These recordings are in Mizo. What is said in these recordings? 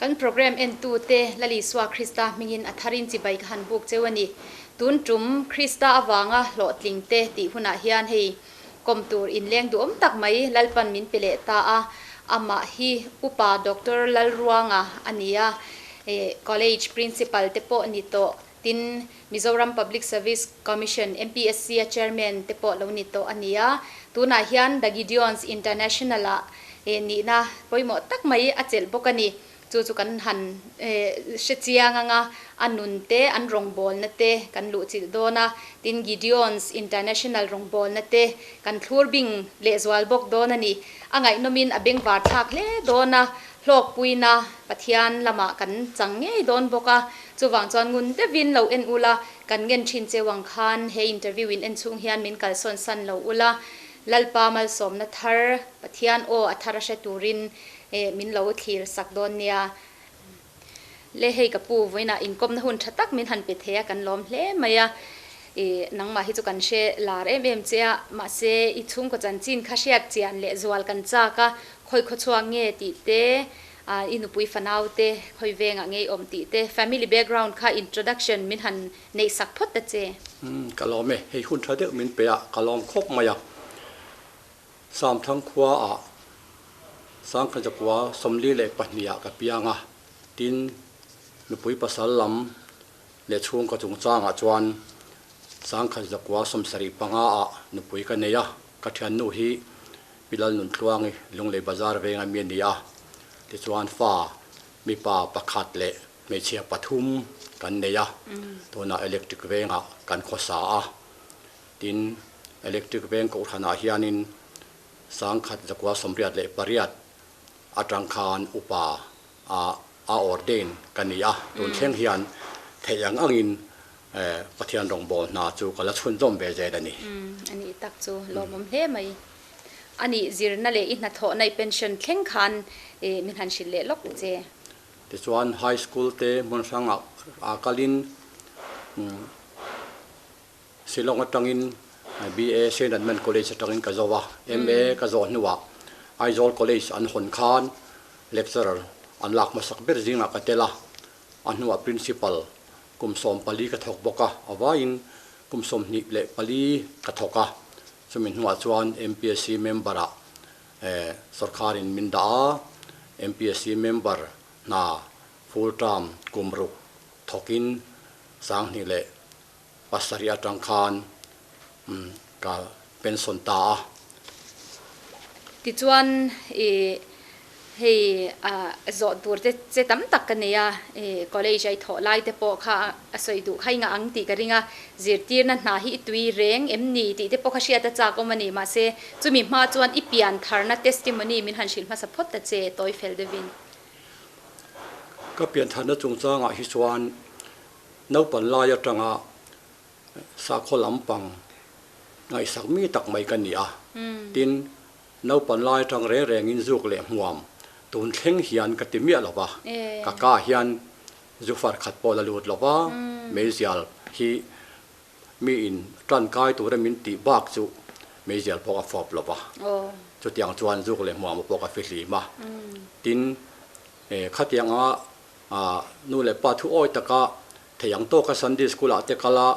Kan program entute Lal Isua Krista hmingin a tharin chibai ka han buk cheu a ni. Tun tum Krista avanga hlawhtling te tih hunah hian hei kawm tur inleng duhawm tak mai Lalpan min pe leh ta a, amah hi Upa Doctor Lalruanga a ni a, College Principal te pawh ni tawh. Tin, Mizoram Public Service Commission, MPSC, a Chairman te pawh lo ni tawh a ni a. Tunah hian The Gideons International-ah nihna pawimawh tak mai a chelh bawk a ni. Chu chu kan han hre chiang ang a, a nun te, an rawngbawlna te kan luhchilh dawn a. Tin, Gideons International rawngbawlna te kan thlur bing lehzual bawk dawn a ni. A ngaihnawmin a bengvar thlak hle dawn a. Hlawkpuina Pathian lamah kan chang ngei dawn bawk a, chuvang chuan ngun deuhin lo en ula, kan ngen thin cheu ang khan he interview in en chhung hian min kalsawn san lo ula, Lalpa malsawmna thar Pathian aw a thar a hre turin min lo thlir sak dawn nia. Le hei ka pu vawiinah inkawmna hun tha tak min han pe thei a, kan lawm hle mai a, i nangmah hi chu kan hre lar em em che a, mahse i chhungkaw chanchin kha hriat chian leh zual kan chak a, Khawi khawchhuak nge tih te, i nupui fanau te khawi vengah nge i awm tih te, family background kha introduction min han neih sak phawt ta che. Umm ka lawm e, hei hun tha deuh min pe a, ka lawm khawp mai a. Samthang khua ah Sangkhajakua 42 ah ka piang a, tin nupui pasal lam leh chhungkaw chungchangah chuan 1975 ah nupui ka nei a, ka thiannu hi Pi Lalnuntluangi Lunglei Bazar venga mi a ni a, tichuan fa mipa pakhat leh hmeichhia pathum kan nei a, tunah electric vengah kan khawsa a, tin electric veng kohhranah hianin 1988 atang khan upa a a ordain ka ni a, tun thleng hian theih ang angin Pathian rawngbâwl hna chu ka la chhunzawm ve zel a ni. A nih tak chu lawmawm hle mai. A nih zirna leh i hnathawhna i pension thleng khan min han hrilh leh lawk ta che. Tichuan high school te hmun hrangah a kalin Shillong atangin BA Saint Edmund College atangin ka zo a, MA ka zawh hnuah Aizawl College an hawn khan lecturer an lak hmasak ber zingah ka tel a, a hnuah principal kum 14 ka thawk bawk a, a vaiin kum 24 ka thawk a, chumi hnuah chuan MPSC member ah sorkharin min dah a, MPSC member hna full term kum ruk thawkin 2007 atang khan ka pension ta a. Tichuan i hei zawh tur te che tam tak ka nei a, i college a i thawh lai te pawh kha a sawi duh kha i ngah ang tih ka ring a, zirtirna hna hi i tui reng em ni tih te pawh kha hriat a chak awm a ni. Mahse chumi hma chuan i pian tharna testimony min han hrilh hmasa phawt ta che tawi fel deuhin. Ka pian tharna chungchangah hi chuan Naupan lai atanga sakhaw lampang ngaihsak mi tak mai ka ni a, tin, naupan lai atang reng rengin zuk leh hmuam tun thleng hian ka ti miah lo va, ka ka hian zu far khat pawh la lut lo va, meizial hi miin tankai tura min tih bak chu meizial pawh ka fawp lo va, chutiang chuan zuk leh hmuam pawh ka fihlim a, tin, khatianga Nu leh pa thu awi taka thei ang tawka Sunday School ah te kal a,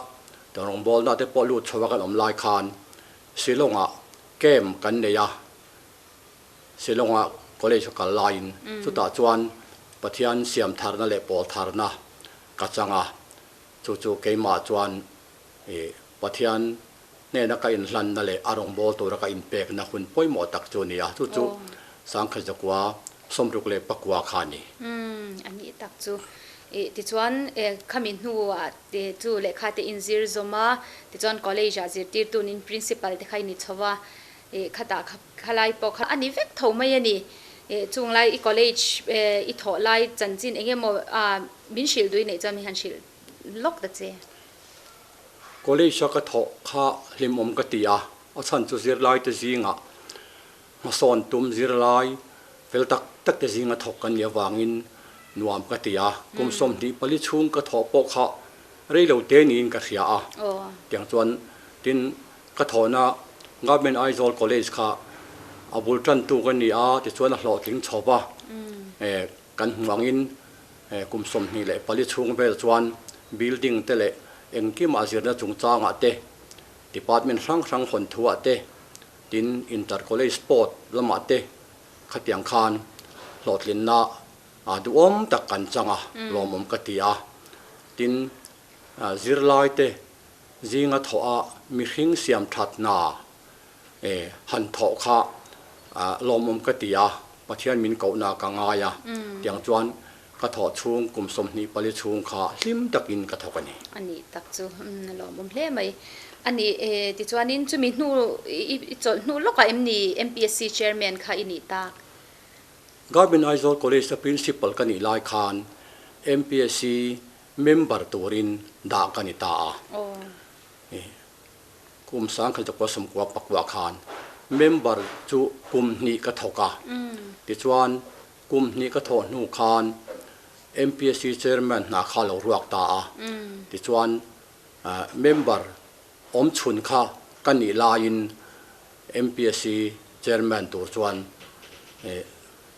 rawngbawlna te pawh lut chho a kan awm lai khan Shillong ah camp kan nei a, Shillong ah college a kal laiin chutah chuan Pathian siam tharna leh pawl tharna ka chang a, chu chu keimah chuan Pathian hnena ka inhlanna leh a rawngbâwl tura ka inpekna hun pawimawh tak chu a ni a, chu chu 1969 kha a ni. Umm, a nih tak chu. Ih, tichuan khami hnuah te chu lehkha te inzir zawm a, tichuan college ah zirtirtunin principal te kha i ni chho va, ih, khatah kha khalai pawh kha a ni vek tho mai a ni. Ih, chung lai i college i thawh lai chanchin eng emaw min hrilh duh i neih chuan min han hrilh lawk ta che. College a ka thawh kha hlimawm ka ti a, a chhan chu zirlai te zingah hmasawn tum zirlai fel tak tak te zinga thawk kan nih avangin nuam ka ti a, kum 24 chhung ka thawh pawh kha rei lo te niin ka hria a, tiang chuan tin ka thawhna Government Aizawl College kha a bul tantu ka ni a, tichuan a hlawhtling chho va. Kan hmuh angin kum 24 chhung vel chuan building te leh engkimah zirna chungchangah te, department hrang hrang hawn thuah te, tin inter college sport lamah te khatiang khan hlawhtlinna duhawm tak kan chang a, lawmawm ka ti a. Tin, zirlai te zinga thawh a mihring siam that hna han thawh kha lawmawm ka ti a, Pathian min kohna ka ngai a, tiang chuan ka thawh chhung kum 24 chhung kha hlim takin ka thawk a ni. A nih tak chu lawmawm hle mai. A nih tichuanin chumi hnu i chawlh hnu lawkah em ni MPSC Chairman kha i nih tak? Government Aizawl College a Principal ka nih lai khan MPSC member turin dah ka ni ta a. Kum 1999 khan member chu kum hnih ka thawk a, tichuan kum hnih ka thawh hnu khan MPSC Chairman hna kha a lo ruak ta a, tichuan member awm chhun kha ka nih laiin MPSC Chairman tur chuan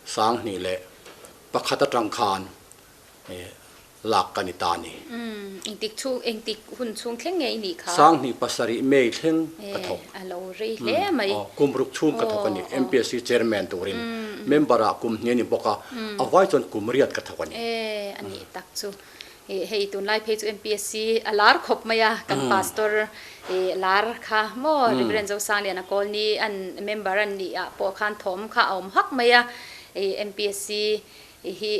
2001 atang khan lak ka ni ta a ni. Engtik chhung, engtik hun chhung thleng nge i nih kha? 2007 May thleng ka thawk. A lo rei hle mai. Kum ruk chhung ka thawk a ni, MPSC Chairman turin. Member ah kum hnih a ni bawk a, a vai chuan kum riat ka thawk a ni. A nih tak chu. Hei tunlai phei chu MPSC a lar khawp mai a, kan pastor lar kha maw Reverend Zosangliana Kawlni an member an nih ah pawh khan thawm kha a awm hak mai a, MPSC hi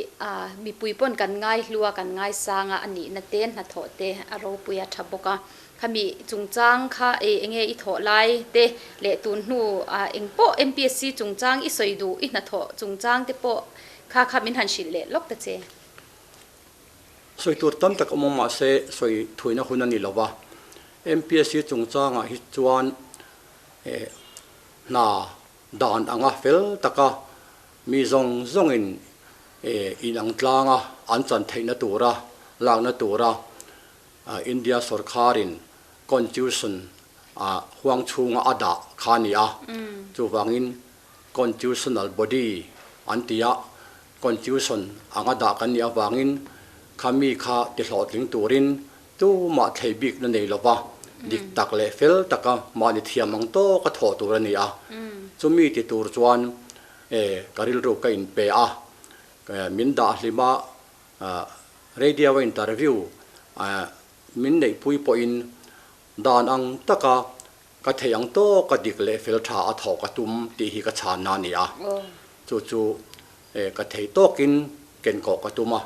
mipui pawn kan ngai hlu a, kan ngai sang a, a nihna te hnathawh te a ropui a tha bawk a. Khami chungchang kha eng nge i thawh lai te leh tun hnu eng pawh MPSC chungchang i sawi duh i hnathawh chungchang te pawh kha kha min han hrilh leh lawk ta che. Sawi tur tam tak awm awm mahse sawi thuina hun a ni lo va, MPSC chungchangah hi chuan hna dan anga fel taka mi zawng zawngin inang tlanga an chan theihna tura lakna tura India sawrkharin Constitution huang chhunga a dah kha a ni a, chuvangin Constitutional body an ti a, Constitution anga dah kan nih avangin kha mi kha ti hlawhtling turin tumah thlei bikna nei lova dik tak leh fel taka mahni thiam ang tawka thawh tur a ni a. Chumi ti tur chuan ka rilru ka inpe a, min dah hlim a, radio a interview min neihpui pawhin dan ang taka Ka thei ang tawk a dik leh fel tha a thawh ka tum tih hi ka chhanna a ni a, chu chu ka thei tawkin ken kawh ka tum a,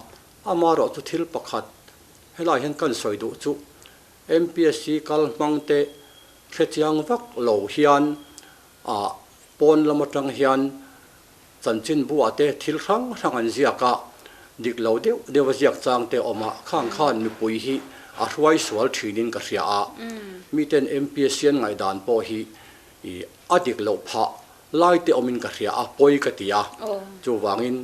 amaherawh chu thil pakhat helai hian kan sawi duh chu MPSC kal hmang te hrechiang vak lo hian ah pawn lam atang hian chanchinbu ah te thil hrang hrang an ziak a, dik lo deuh deuh a ziak chang te awm a, khang khan mipui hi a hruai sual thinin ka hria a, miten MPSC an ngaihdan pawh hi a dik loh phah lai te awmin ka hria a, pawi ka ti a, chuvangin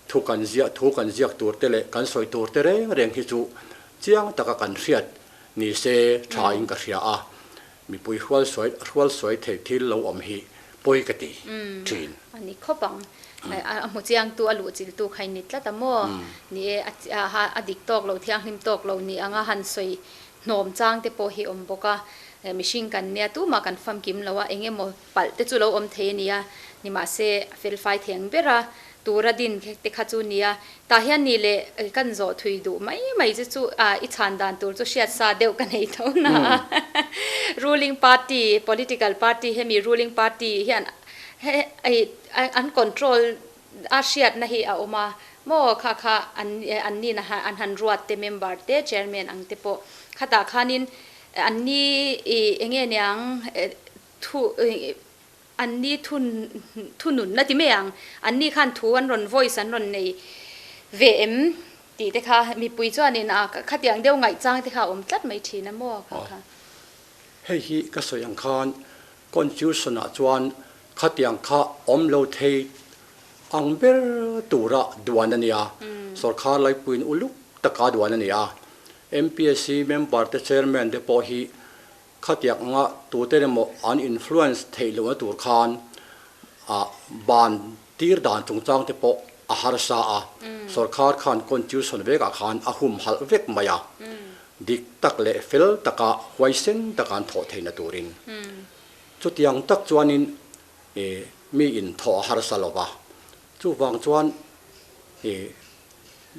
thu kan ziah thu kan ziak tur te leh kan sawi tur te reng reng hi chu chiang taka kan hriat ni se tha in ka hria a, mipui hrual sawi hrual sawi theih thil lo awm hi pawi ka ti thin. A ni khawp ang. A hmu chiangtu a luh chiltu kha in ni tlat a maw? Ni e, a dik tawk lo, thianghlim tawk lo ni anga han sawi hnawm chang te pawh hi awm bawk a. Mihring kan nia tumah kan famkim lo a, eng emaw palh te chu lo awm thei a nia. Nimahse, a felfai theng ber a, tura din te kha chu nia. Tah hian ni leh kan zawh thui duh mai mai che chu i chhan dan tur chu hriat sa deuh ka nei tho na a. Ruling party, political party hemi ruling party hian an control a hriatna hi a awm a maw kha kha an an ni na an han ruat te member te chairman ang te pawh khatah khanin an ni enge niang thu An ni thun thunun a ti mai ang. An ni khan thu an rawn voice an rawn nei ve em tih te kha mipui chuanin a khatiang deuh ngaihchang te kha a awm tlat mai thin a maw kha kha. Hei hi ka sawi ang khan constitution ah chuan khatiang kha awm lo thei ang ber tura duan a nia. Sorkar laipuiin uluk taka duan a ni a. MPSC member te chairman te pawh hi Khatiang anga tute emaw an influence theih lohna tur khan ah ban tir dan chungchang te pawh a harsa a, sorkar khan constitution vekah khan a humhalh vek mai a, dik tak leh fel taka huaisen taka an thawh theihna turin. Chutiang tak chuanin mi in thawh a harsa lo va, chuvang chuan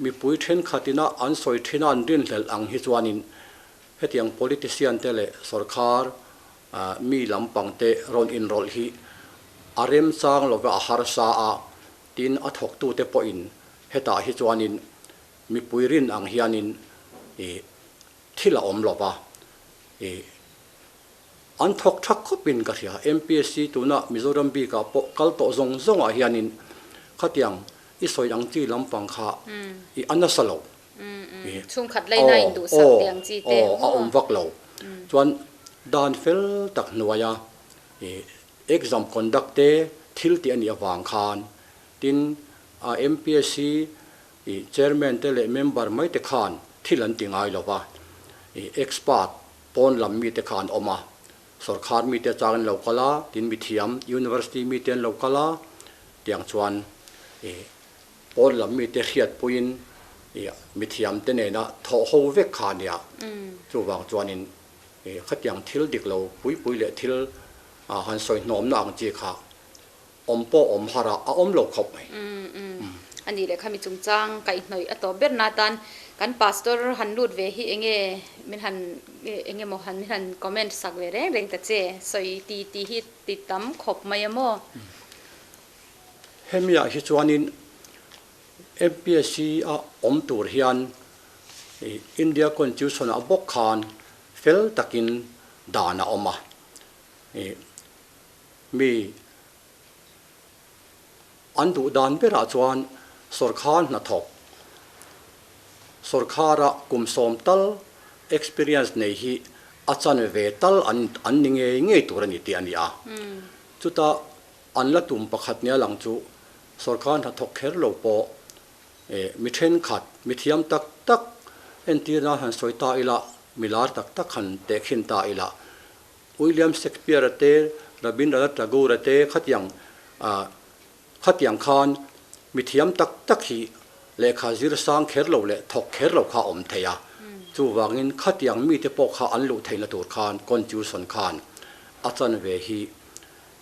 mipui thenkhatina an sawi thina an rinhlelh ang hi chuanin hetiang politician te leh sorkar mi lampang te rawn inrawlh hi a remchang lova a harsa a, tin a thawktute pawhin hetah hi chuanin mipui rin ang hianin ih thil a awm lova, ih an thawk tha khawpin ka hria. MPSC tuna Mizoram bikah pawh kal tawh zawng zawngah hianin khatiang i sawi ang chi lampang kha ih a nasa lo. Chhungkhat laina induhsak tih ang chi te. Aw, a awm vak lo. Chuan dan fel tak hnuaia exam conduct te thil tih a nih avang khan tin a MPSC chairman te leh member mai te khan thil an ti ngai lo va, expert pawn lam mite kha an awm a, sorkar mite chang an lo kal a, tin mithiam university mite an lo kal a, tiang chuan Pawn lam mite hriatpuiin mithiam te nena thawh ho vek kha a nia. Chuvang chuanin khatiang thil dik lo pui pui leh thil han sawi hnawmna ang chi kha awm pawh awm har a, a awm lo khawp mai. A nih leh khami chungchang kaihhnawih a tawp ber na tan kan pastor han lut ve hi enge min han enge maw han min han comment sak ve reng reng ta che sawi ti ti hi ti tam khawp mai a maw. Hemiah hi chuanin MPSC a awm tur hian India Constitution ah bawk khan fel takin dan a awm a. Mi an duh dan berah chuan sawrkhar hnathawk, sawrkhara kum sawm tal experience nei hi a chanve tal an ni ngei ngei tur a ni tih a ni a. Chutah An la tum pakhat nia lang chu sawrkar hnathawk kher lo pawh mi thenkhat, mi thiam tak tak entir nan han sawi ta ila, mi lar tak tak han tehkhin ta ila. William Shakespeare-a te, Rabindranath Tagore-a te khatiang khatiang khan mi thiam tak tak hi lehkha zir sang kher lo leh thawk kher lo kha a awm thei a. Chuvangin khatiang mite pawh kha an luh theihna tur khan Constitution khan a chanve hi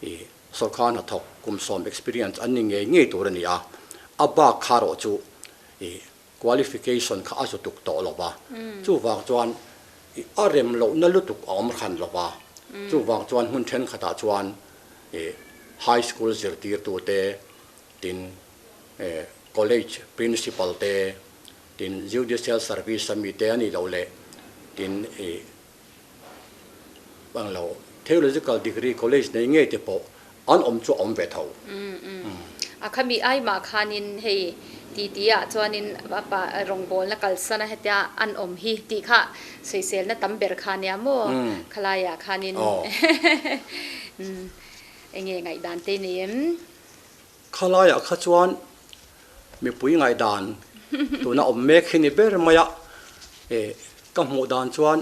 I sawrkar hnathawk kum sawm experience an ni ngei ngei tur a ni a, a bak kha erawh chu i qualification kha a zutuk tawh lo va, chuvang chuan i a rem lohna lutuk a awm hran lo va, chuvang chuan hmun thenkhatah chuan i high school zirtirtute tin college principal te tin judicial service a mite a nih loh leh tin i Bang lo, Theological degree college nei ngei te pawh an awm chu a awm ve tho. A khami ai mah khanin hei ti ti ah chuanin pa rawngbawlna kalsan a hetia an awm hi tih kha sawiselna tam ber kha nia maw khalai ah khanin enge ngaihdan te nei em? Khalai ah kha chuan Mipui ngaihdan tuna awm mek hi ni ber mai a, ka hmuh dan chuan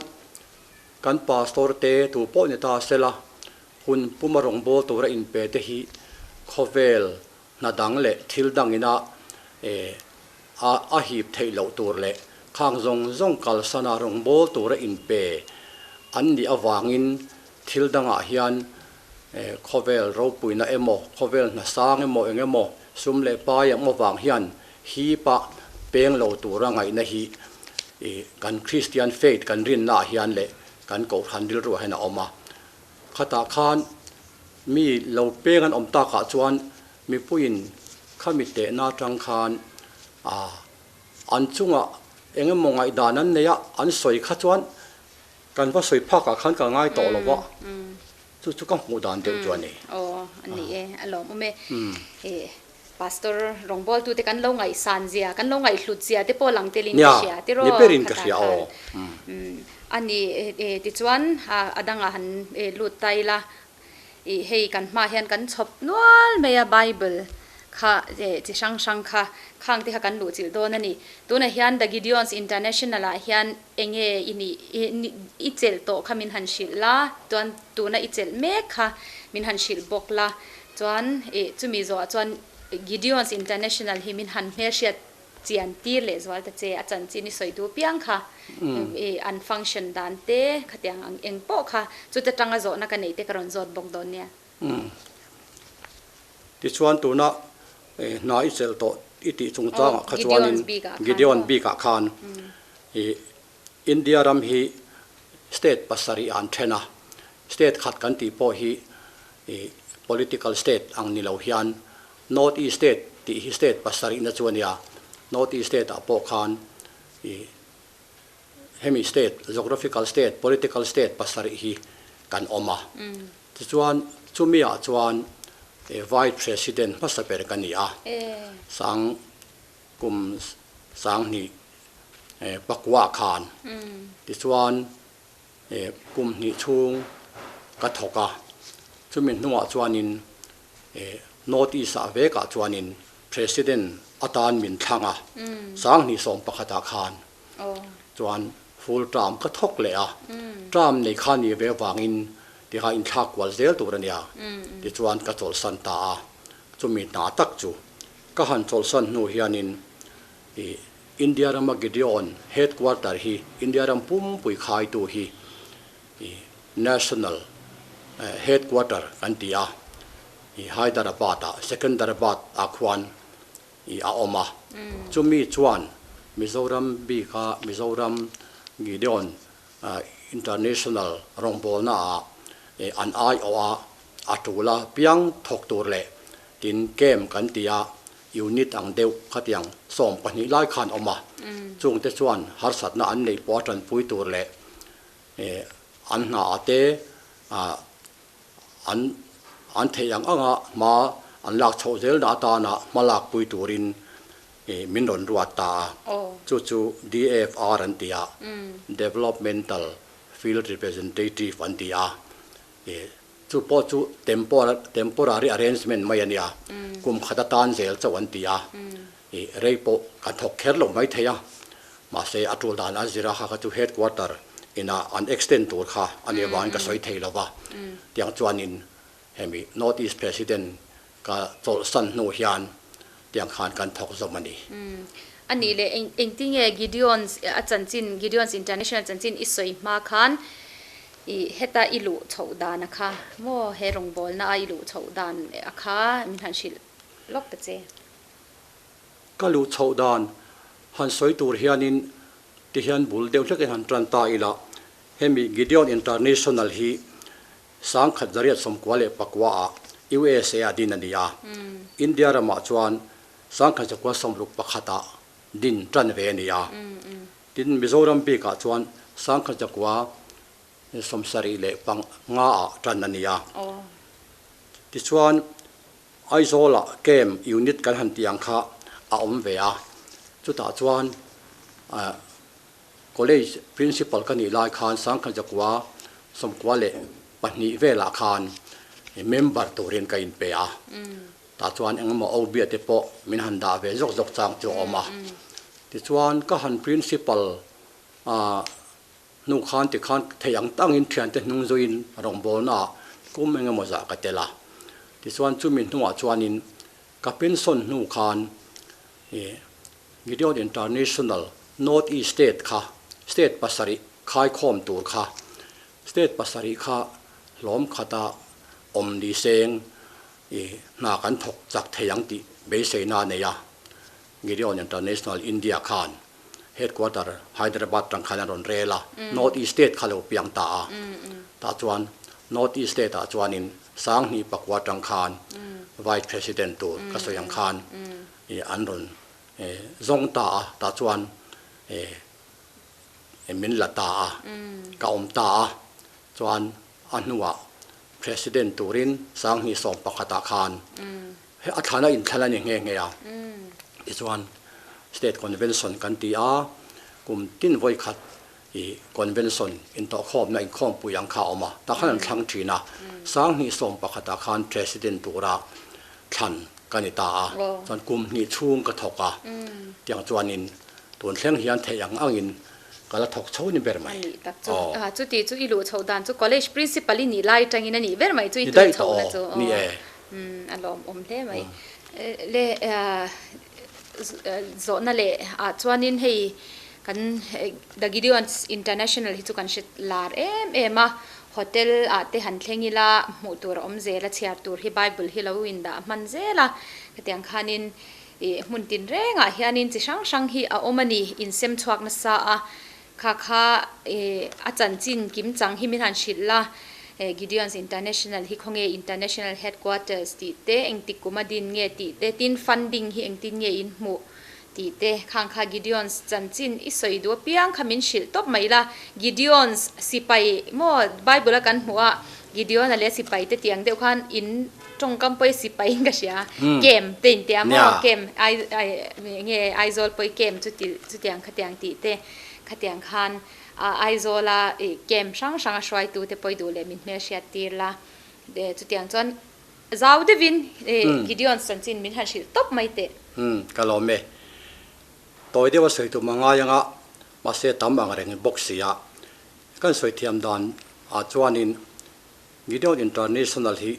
kan pastor te tu pawh ni ta sela hun puma rawngbâwl tura inpe te hi khawvel hna dang leh thil dangina a hip theih loh tur leh khang zawng zawng kalsana rawngbâwl tura inpe an nih avangin thil dangah hian Khawvel ropuina emaw, khawvel hnasang emaw eng emaw sum leh pai ang avang hian hip a peng lo tura ngaihna hi kan Christian faith kan rinna ah hian leh kan Kohhran rilruah hian a awm a. Khatah khan mi lo peng an awm takah chuan mipuiin khami tehna atang khan an chungah eng emaw ngaihdan an nei a, an sawi kha chuan Kan va sawi phak ah khan ka ngai tawh lo va, chu chu ka hmuh dan deuh chu a ni. Aw, a ni e, a lawmawm e. Pastor rawngbawltu te kan lo ngaihsan zia, kan lo ngaihhlut zia te pawh lang telin ka hria tiraw? Nia, ni berin ka hria aw. A ni, tichuan a dangah han lut ta ila, Ih hei kan hmaah hian kan chhawp nual mai a Bible kha chi hrang hrang kha khang te kha kan luh chilh dawn a ni. Tunah hian The Gideons International ah hian enge i nih i chelh tawh kha min han hrilh la, chuan tuna i chelh mek kha min han hrilh bawk la, chuan ih chumi zawhah chuan. Gideons International hi min han hmelhriat chian tir leh zual ta che, a chanchin i sawi duh piang kha i an function dan te khatiang ang eng pawh kha chuta tanga zawhna ka neih te ka rawn zawt bawk dawn nia. Tichuan tuna hna i chelh tawh i tih chungchangah kha chuanin Gideon bikah khan i India ram hi state pasarih ah an then a, state khat kan tih pawh hi i political state ang ni lo hian North East state tih hi state pasarihna chu a nia. North East state ah pawh khan i hemi state, geographical state, political state pasarih hi kan awm a. Tichuan chumi ah chuan Vice President hmasa ber ka ni a, sang kum sanghnih pakua khan tichuan kum hnih chhung ka thawk a, chumi hnuah chuanin North East ah vekah chuanin President atan min thlang a, 2011ah khan chuan full term ka thawk leh a, term nei kha ni ve avangin tiha inthlak kual zel tur a nia, tichuan ka chawlhsan ta a, chumi hna tak chu ka han chawlhsan hnu hianin I India rama Gideon headquarter hi India ram pumpui khaitu hi i National headquarter kan ti a, i Hyderabad ah Secunderabad ah khuan i a awm a. Chumi chuan Mizoram bika Mizoram Gideon International rawngbawlna ah an aiawh a, a tul a piang thawk tur leh tin camp kan ti a, Unit ang deuh khatiang 12 lai khan awm a, chungte chuan harsatna an neih pawh a tanpui tur leh an hna ah te an an theih ang anga hma an lak chhoh zelna atana hma lak pui turin min rawn ruat ta a, chu chu DFR an ti a, Developmental Field Representative an ti a. Chu pawh chu temporary arrangement mai a nia, kum khat atan zel chauh an ti a, ih rei pawh kan thawk kher lo mai thei a, mahse a tul dan an zir a kha kha chu headquarter inah an extend tur kha a nih avangin ka sawi thei lo va, tiang chuanin hemi North East President ka chawlhsan hnu hian tiang khan kan thawk zawm a ni. A nih leh engtinge Gideon's a chanchin, Gideon's International chanchin i sawi hma khan I heta i luh chhoh dan a kha maw? He rawngbawlna a i luh chhoh dan a kha min han hrilh lawk ta che. Ka luh chhoh dan han sawi tur hianin tihian bul deuh hlekin han tan ta ila, hemi Gideon International hi 1994 ah USA ah din a ni a, India ramah chuan 1961 ah din tan ve a ni a. Tin, Mizoram bikah chuan 1975 ah tan a ni a. Tichuan, Aizawlah camp unit kan han tih ang kha a awm ve a. Chutah chuan college principal ka nih lai khan 1992 velah khan member turin ka inpe a. Tah chuan engemaw Obia te pawh min han dah ve zawk zawk chang chu a awm a. Tichuan ka han principal a hnu khan tikhan thei ang tangin thiante hnung zuiin rawngbawlnaah kum engemaw zah ka tel a. Tichuan chumi hnuah chuanin ka pension hnu khan ih Gideon International North East State kha state pasarih khaikhawm tur kha state pasarih kha hlawm khata awm ni seng I hna kan thawk chak thei ang tih beiseina a nei a, Gideon International India khan headquarter Hyderabad tang khan a rawn rel a, North East State kha lo piang ta a. Tah chuan North East State ah chuanin 2009 tang khan Vice President tur ka sawi ang khan i an rawn zawng ta a, tah chuan i min la ta a, ka awm ta a, chuan A hnuah President turin 2011 ah khan he a thlana inthlan a ni nghe nghe a. Tichuan State Convention kan ti a, kum tin vawi khat i Convention intawhkhawmna inkhawmpui ang kha a awm a, tah khan an thlang thin a. 2011 ah khan President tura thlan ka ni ta a, chuan kum hnih chhung ka thawk a, tiang chuanin tun thleng hian theih ang angin Ka la thawk chho ni ber mai. A nih tak chu. Aw. Chuti chu i luh chhoh dan chu college principal i nih lai atangin a nih ber mai chu i tui chhohna chu. Ni e. Umm a lawmawm hle mai. Le zawhna leh ah chuanin hei kan The Gideons International hi chu kan hre lar em em a, hotel ah te han thleng ila hmuh tur a awm zel a, chhiar tur hi Bible hi lo indah hman zel a, hetiang khanin ih hmun tinrengah hianin chi hrang hrang hi a awm a ni, insem chhuak nasa a. Kha kha a chanchin kim chang hi min han hrilh la, Gideons International hi khawnge International Headquarters tih te, engtik kum a din nge tih te, tin funding hi engtin nge in hmuh tih te, khang kha Gideons chanchin i sawi duh apiang kha min hrilh tawp mai la, Gideons sipai maw Bible a kan hmuh a Gideon-a leh sipai te tih ang deuh khan in tawngkam pawh i sipai in ka hria, camp te in tia maw camp ai nge Aizawl pawh i camp chuti chutiang khatiang tih te. Khatiang khan Aizawla camp hrang hrang a hruaitu te pawh i duh leh min hmelhriat tir la. Chutiang chuan zau deuhin Gideon chanchin min han hrilh tawp mai teh. Umm, ka lawm e. Tawi deuh a sawi tum a ngai anga, mahse tam ang reng bawk si a. Kan sawi thiam dan ah chuanin Gideon International hi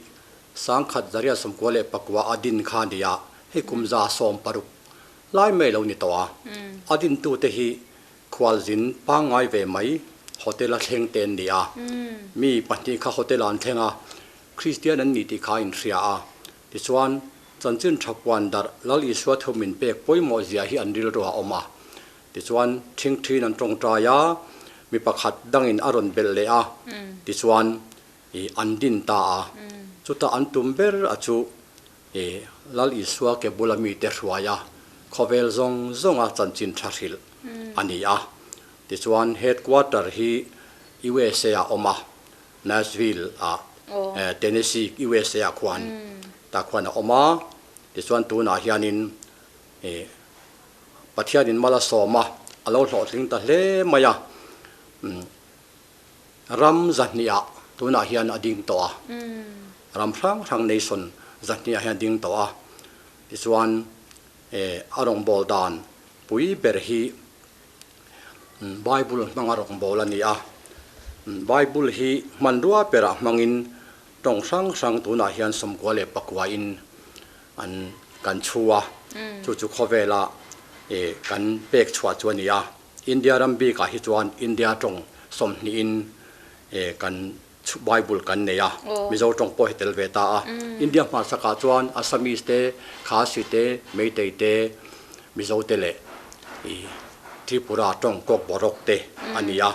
1994 a din kha a ni a, hei kum 16 lai mai lo ni tawh a. A dintute hi khualzin pangngai ve mai hotel a thleng te an ni a. Mi pahnih kha hotel ah an thleng a, Kristian an ni tih kha a inhria a. Tichuan, chanchin tha puan darh Lal Isua thu min pek pawimawh zia hi an rilru a awm a. Tichuan, thingthin an tawngtai a, mi pakhat dangin a rawn belh leh a, tichuan i an din ta a. Chutah an tum ber a chu i Lal Isua ke bula mite hruai a, khawvel zawng zawnga chanchin tha hrilh a ni a. Tichuan, headquarter hi USA ah awm a, Nashville ah, Tennessee, USA ah khuan tah khuan a awm a. Tichuan, tunah hianin i Pathianin mal a sawm a, a lo hlawhtling ta hle mai a. Ram zahniah tunah hian a ding tawh a, ram hrang hrang nation zahniah hian a ding tawh a. Tichuan a rawngbâwl dan pui ber hi Bible hmanga rawngbâwl a ni a. Bible hi hmanrua berah hmangin tawng hrang hrang tunah hian 99in an kan chhu a, chu chu khawvela kan pek chhuah chu a ni a. India ram bikah hi chuan India tawng 20in kan Bible kan nei a, Mizo tawng pawh hi tel ve ta a. India hmarsakah chuan Assamese te, Khasi te, Meitei te, Mizo te leh Tripura tawng Kokborok te a ni a.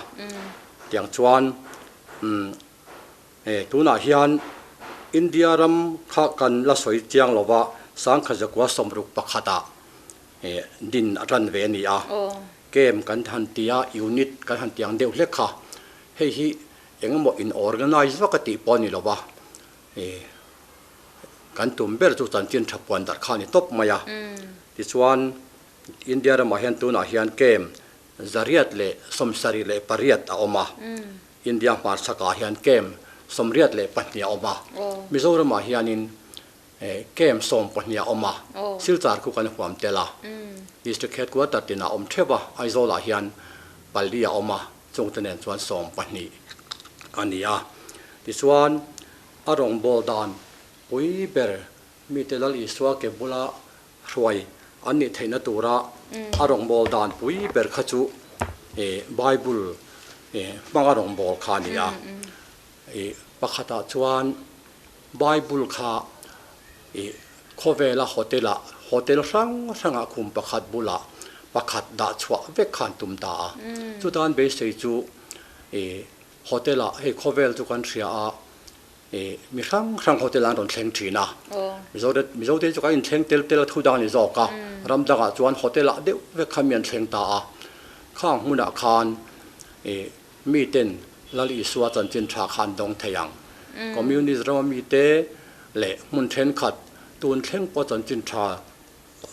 Tiang chuan Tunah hian India ram kha kan la sawi chiang lo va, 1961ah din a tan ve a ni a. Camp kan han ti a, unit kan han ti ang deuh hlek kha. Hei hi eng emaw in organize vak a tih pawh a ni lo va, kan tum ber chu chanchin tha puan darh kha a ni tawp mai a. Tichuan India ramah hian tunah hian camp 878 a awm a. India hmarchhakah hian camp 82 a awm a, Mizoramah hianin camp 12 a awm a, Silchar khu kan huam tel a, District Headquarter tinah a awm theuh a, Aizawlah hian pali a awm a, chungte nen chuan 12 a ni a. Tichuan, a rawngbâwl dan pui ber mite Lal Isua ke bula hruai an nih theihna tura a rawngbâwl dan pui ber kha chu Bible hmanga rawngbâwl kha a ni a. Pakhatah chuan Bible kha khawvela hotel-ah, hotel hrang hrangah khum pakhat bulah pakhat dah chhuah vek kha an tum ta a. Chutan beisei chu hotel-ah hei khawvel chu kan hria a, Mi hrang hrang hotel an rawn thleng thin a, Mizo te chu kan inthleng tel tel a thu dang a ni zawk a, ram dangah chuan hotel ah deuh vek kha mi an thleng ta a, khang hmunah khan miten Lal Isua chanchin tha kha an dawng thei ang. Communist rama mite leh hmun thenkhat tun thleng pawh chanchin tha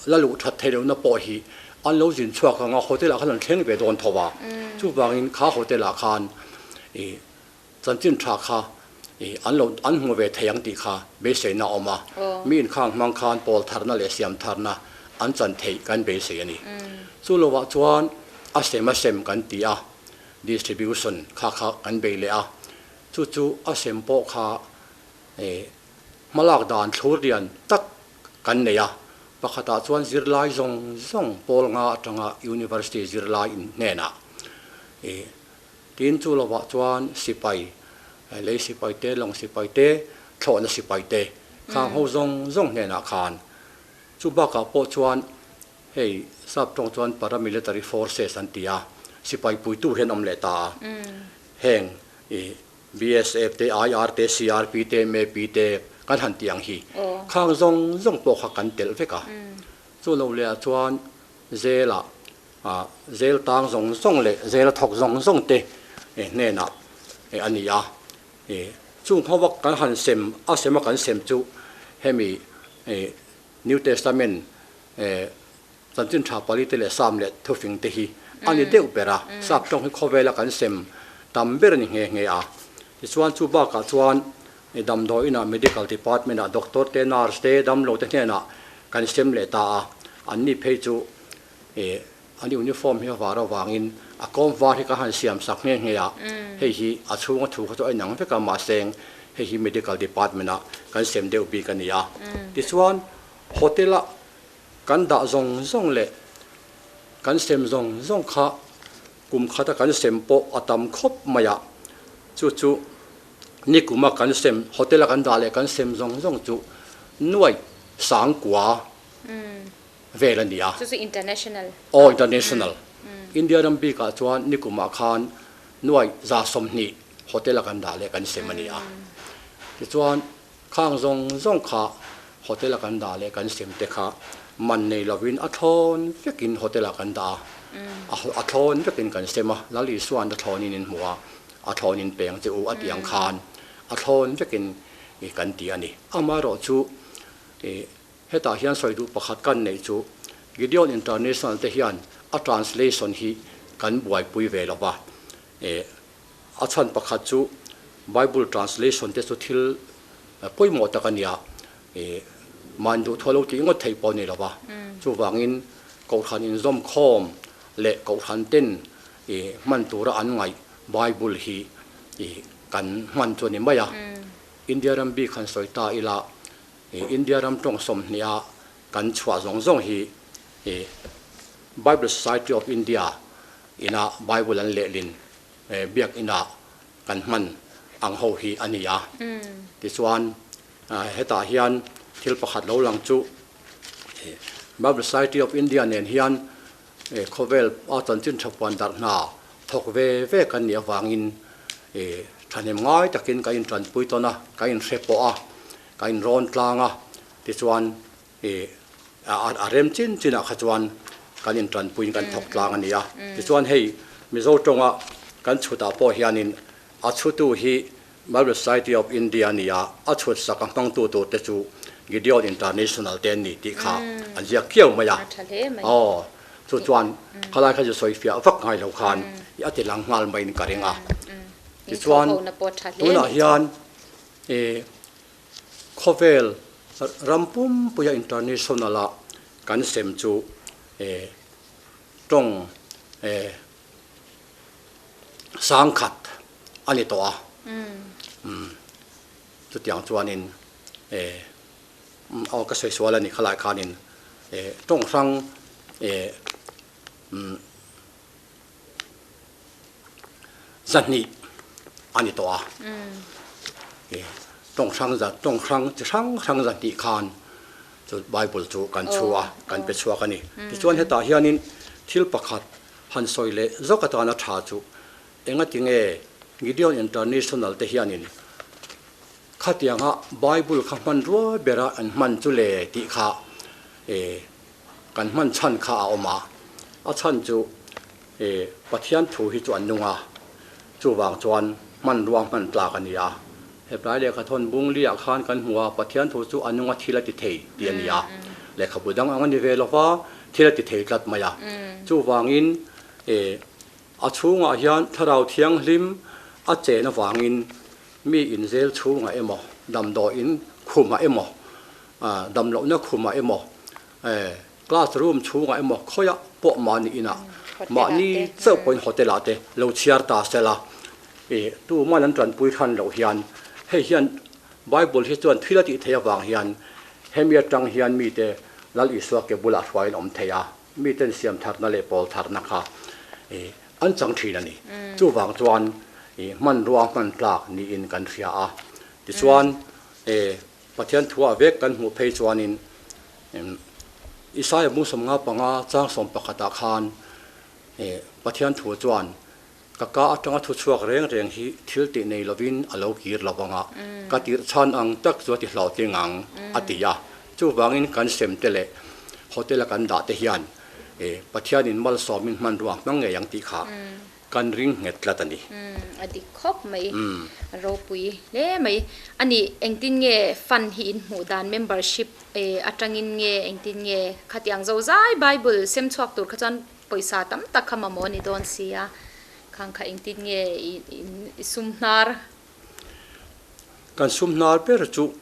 la luh that theih lohna pawh hi an lo zin chhuak ang a, hotel ah khan an thleng ve dawn tho a, chuvangin kha hotel ah khan Chanchin tha kha an lo an hmu ve thei ang tih kha beiseina a awm a, mi inkhang hmang khan pawl tharna leh siam tharna an chan theih kan beisei a ni. Chu lovah chuan a sem a sem kan ti a, distribution kha kha kan bei leh a, chu chu a sem pawh kha hmalak dan thlur lian tak. kan nei a, pakhatah chuan zirlai zawng zawng pawl nga atanga University zirlai in hnenah ih tin chu lovah chuan sipai lei sipai te lawng sipai te thlawhna sipai te khang ho zawng zawng hnenah khan chu bakah pawh chuan hei sap tawng chuan paramilitary forces an ti a, sipai puitu hian awm leh ta a, heng ih BSF te, IR te, CRP te, MAP te kan han tih ang hi khang zawng zawng pawh kha kan telh vek a. Chu lo leh ah chuan zel ah ah zel tang zawng zawng leh zel a thawk zawng zawng te hnenah a ni a. Chung ho vak kan han sem a sem a kan sem chu hemi New Testament Chanchin tha pali te leh Sam leh thufing te hi a ni deuh ber a, sap tawng hi khawvela kan sem tam ber a ni nghe nghe a. Tichuan chu bakah chuan damdawi inah Medical Department ah Doctor te, Nurse te, damlo te hnenah kan sem leh ta a, an ni phei chu an uniform hi a var avangin a kawm var hi kan han siam sak nghe nghe a, hei hi a chhunga thu kha chu a inang vek a mahse hei hi Medical Department ah kan sem deuh bik a ni a. Tichuan Hotel ah Kan dah zawng zawng leh kan sem zawng zawng kha kum khata kan sem pawh a tam khawp mai a, chu chu nikuma kan sem, hotel a kan dah leh kan sem zawng zawng chu nuai sangkua vel a ni a. Chu chu international. Aw international. India ram bikah chuan nikumah khan nuai 20 hotel a kan dah leh kan sem a ni a. Tichuan Khang zawng zawng kha hotel a kan dah leh kan sem te kha man nei lovin a thlawn vekin hotel ah kan dah a, a thlawn vekin kan sem a, Lal Isua'n a thlawnin in hmu a, a thlawnin peng che u a tih ang khan a thlawn vekin kan ti a ni. Amaherawh chu hetah hian sawi duh pakhat kan neih chu Gideon International te hian a translation hi kan buaipui ve lo va, A chhan pakhat chu Bible translation te chu thil pawimawh tak a nia, mahni duhthuah lo tih ngawt theih pawh a ni lo va. Chuvangin Kohhran inzawmkhawm leh Kohhran ten hman tura an ngaih Bible hi kan hman chu a ni mai a. India ram bik han sawi ta ila, India ram tawng 20 a kan chhuah zawng zawng hi Bible Society of India ina Bible an lehlin biakina kan hman ang ho hi a ni a. Tichuan, hetah hian thil pakhat lo lang chu Bible Society of India nen hian khawvel a chanchin tha puan darh hna thawk ve ve kan nih avangin thahnem ngai takin kan intanpui tawn a, kan inhre pawh a, kan inrawn tlang a. Tichuan, A rem chin chinah kha chuan kan intanpuiin kan thawk tlang a ni a. Tichuan hei Mizo tawnga kan chhutah pawh hianin a chhutu hi Bible Society of India a ni a, a chhut sak a hmangtu turte chu Gideon International te an ni tih kha an ziak kiau mai a. Aw, chu chuan khalai kha chu sawi fiah vak ngai lo khan a ti lang nghal maiin ka ring a. Tichuan tunah hian Khawvel ram pumpuia international a kan sem chu tawng sangkhat a ni tawh a. Chutiang chuanin aw ka sawi sual a ni khalai khanin tawng hrang 200 a ni tawh a. Tawng hrang za tawng hrang chi hrang hrang 200 khan chu Bible chu kan chhu a, kan pe chhuak a ni. Tichuan hetah hianin thil pakhat han sawi leh zawk atana tha chu engati nge Gideon International te hianin khatianga Bible kha hmanrua bera an hman chu le tih kha Kan hman chhan kha a awm a, a chhan chu Pathian thu hi chu an nung a, chuvang chuan hmanrua hman tlak a ni a. Heplai lehkhathawn Bungli-ah khan kan hmu a, Pathian thu chu a nung a thil a ti thei tih a ni a, lehkhabu dang ang a ni ve lo va, thil a ti thei tlat mai a. Chuvangin a chhungah hian Thlarau Thianghlim a chen avangin mi inzel chhungah emaw, damdawiin khumah emaw, damlohna khumah emaw, Class room chhungah emaw khawiah pawh mahni inah mahni chauh pawhin hotel ah te lo chhiar ta se la, tuman an tanpui hran loh hian hei hian Bible hi chuan thil a tih theih avang hian Hemi atang hian mite Lal Isua ke bulah hruaiin awm thei a, miten siam tharna leh pawl tharna kha an chang thin a ni. Chuvang chuan hmanrua hman tlak niin kan hria a. Tichuan Pathian thuah vek kan hmuh phei chuanin Isaia bung 55 chang 11ah khan Pathian thu chuan Ka ka atanga thu chhuak reng reng hi thil tih nei lovin a lo kir lo vang a, ka tirh chhan ang tak chu a ti hlauhtling ang, a ti a. Chuvangin kan sem te leh hotel a kan dah te hian Pathianin malsawmin hmanrua hmang ngei ang tih kha kan ring nghet tlat a ni. A dik khawp mai, a ropui hle mai. A nih, engtin nge fund hi in hmuh dan membership atangin nge engtin nge khatiang zozai Bible sem chhuak tur kha chuan Pawisa tam tak kha mamawh a ni dawn si a, khang kha engtin nge i sum hnar? Kan sum hnar ber chu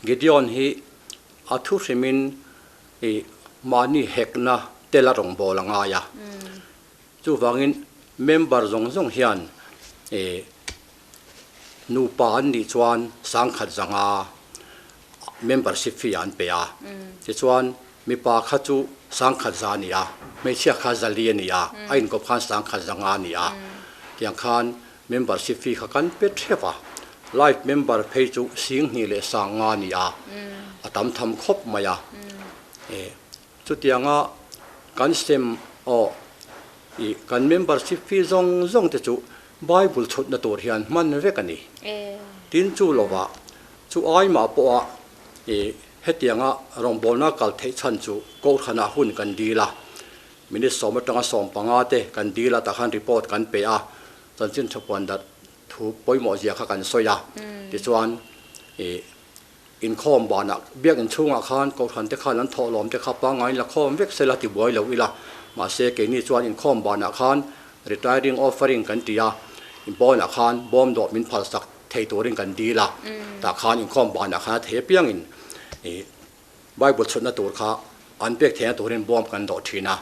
Gideon hi a thu hrimin i mahni hekna tel a rawn bawl a ngai a. Chuvangin member zawng zawng hian i nupa an nih chuan sangkhat zanga membership fee an pe a. Tichuan Mipa kha chu sangkhat za a ni a, hmeichhia kha zali a ni a, a inkawp khan sangkhat za nga a ni a. Tiang khan membership fee kha kan pe theuh a, life member phei chu sing hnih leh sang nga a ni a, a tam tham khawp mai a. Chutianga kan sem aw ih kan membership fee zawng zawng te chu Bible chhutna tur hian hman vek a ni. Tin chu lovah chu ai mah pawha ih Hetianga rawngbawlna kal theih chhan chu Kohhranah hun kan dil a, minute sawm atanga 15 te kan dil a, tah khan report kan pe a, chanchin tha puan dat thu pawimawh zia kha kan sawi a, tichuan ih inkhawm banah biakinn chhungah khan Kohhran te khan an thawhlawm te kha pangngai la khawm vek sela ti buai lo ila, mahse keini chuan inkhawm banah khan retiring offering kan ti a, inpawnah khan bawm dawh min phalsak thei turin kan dil a, tah khan inkhawm banah khan a thei apiangin ih Bible chhutna tur kha an pek theihna turin bawm kan dawh thin a.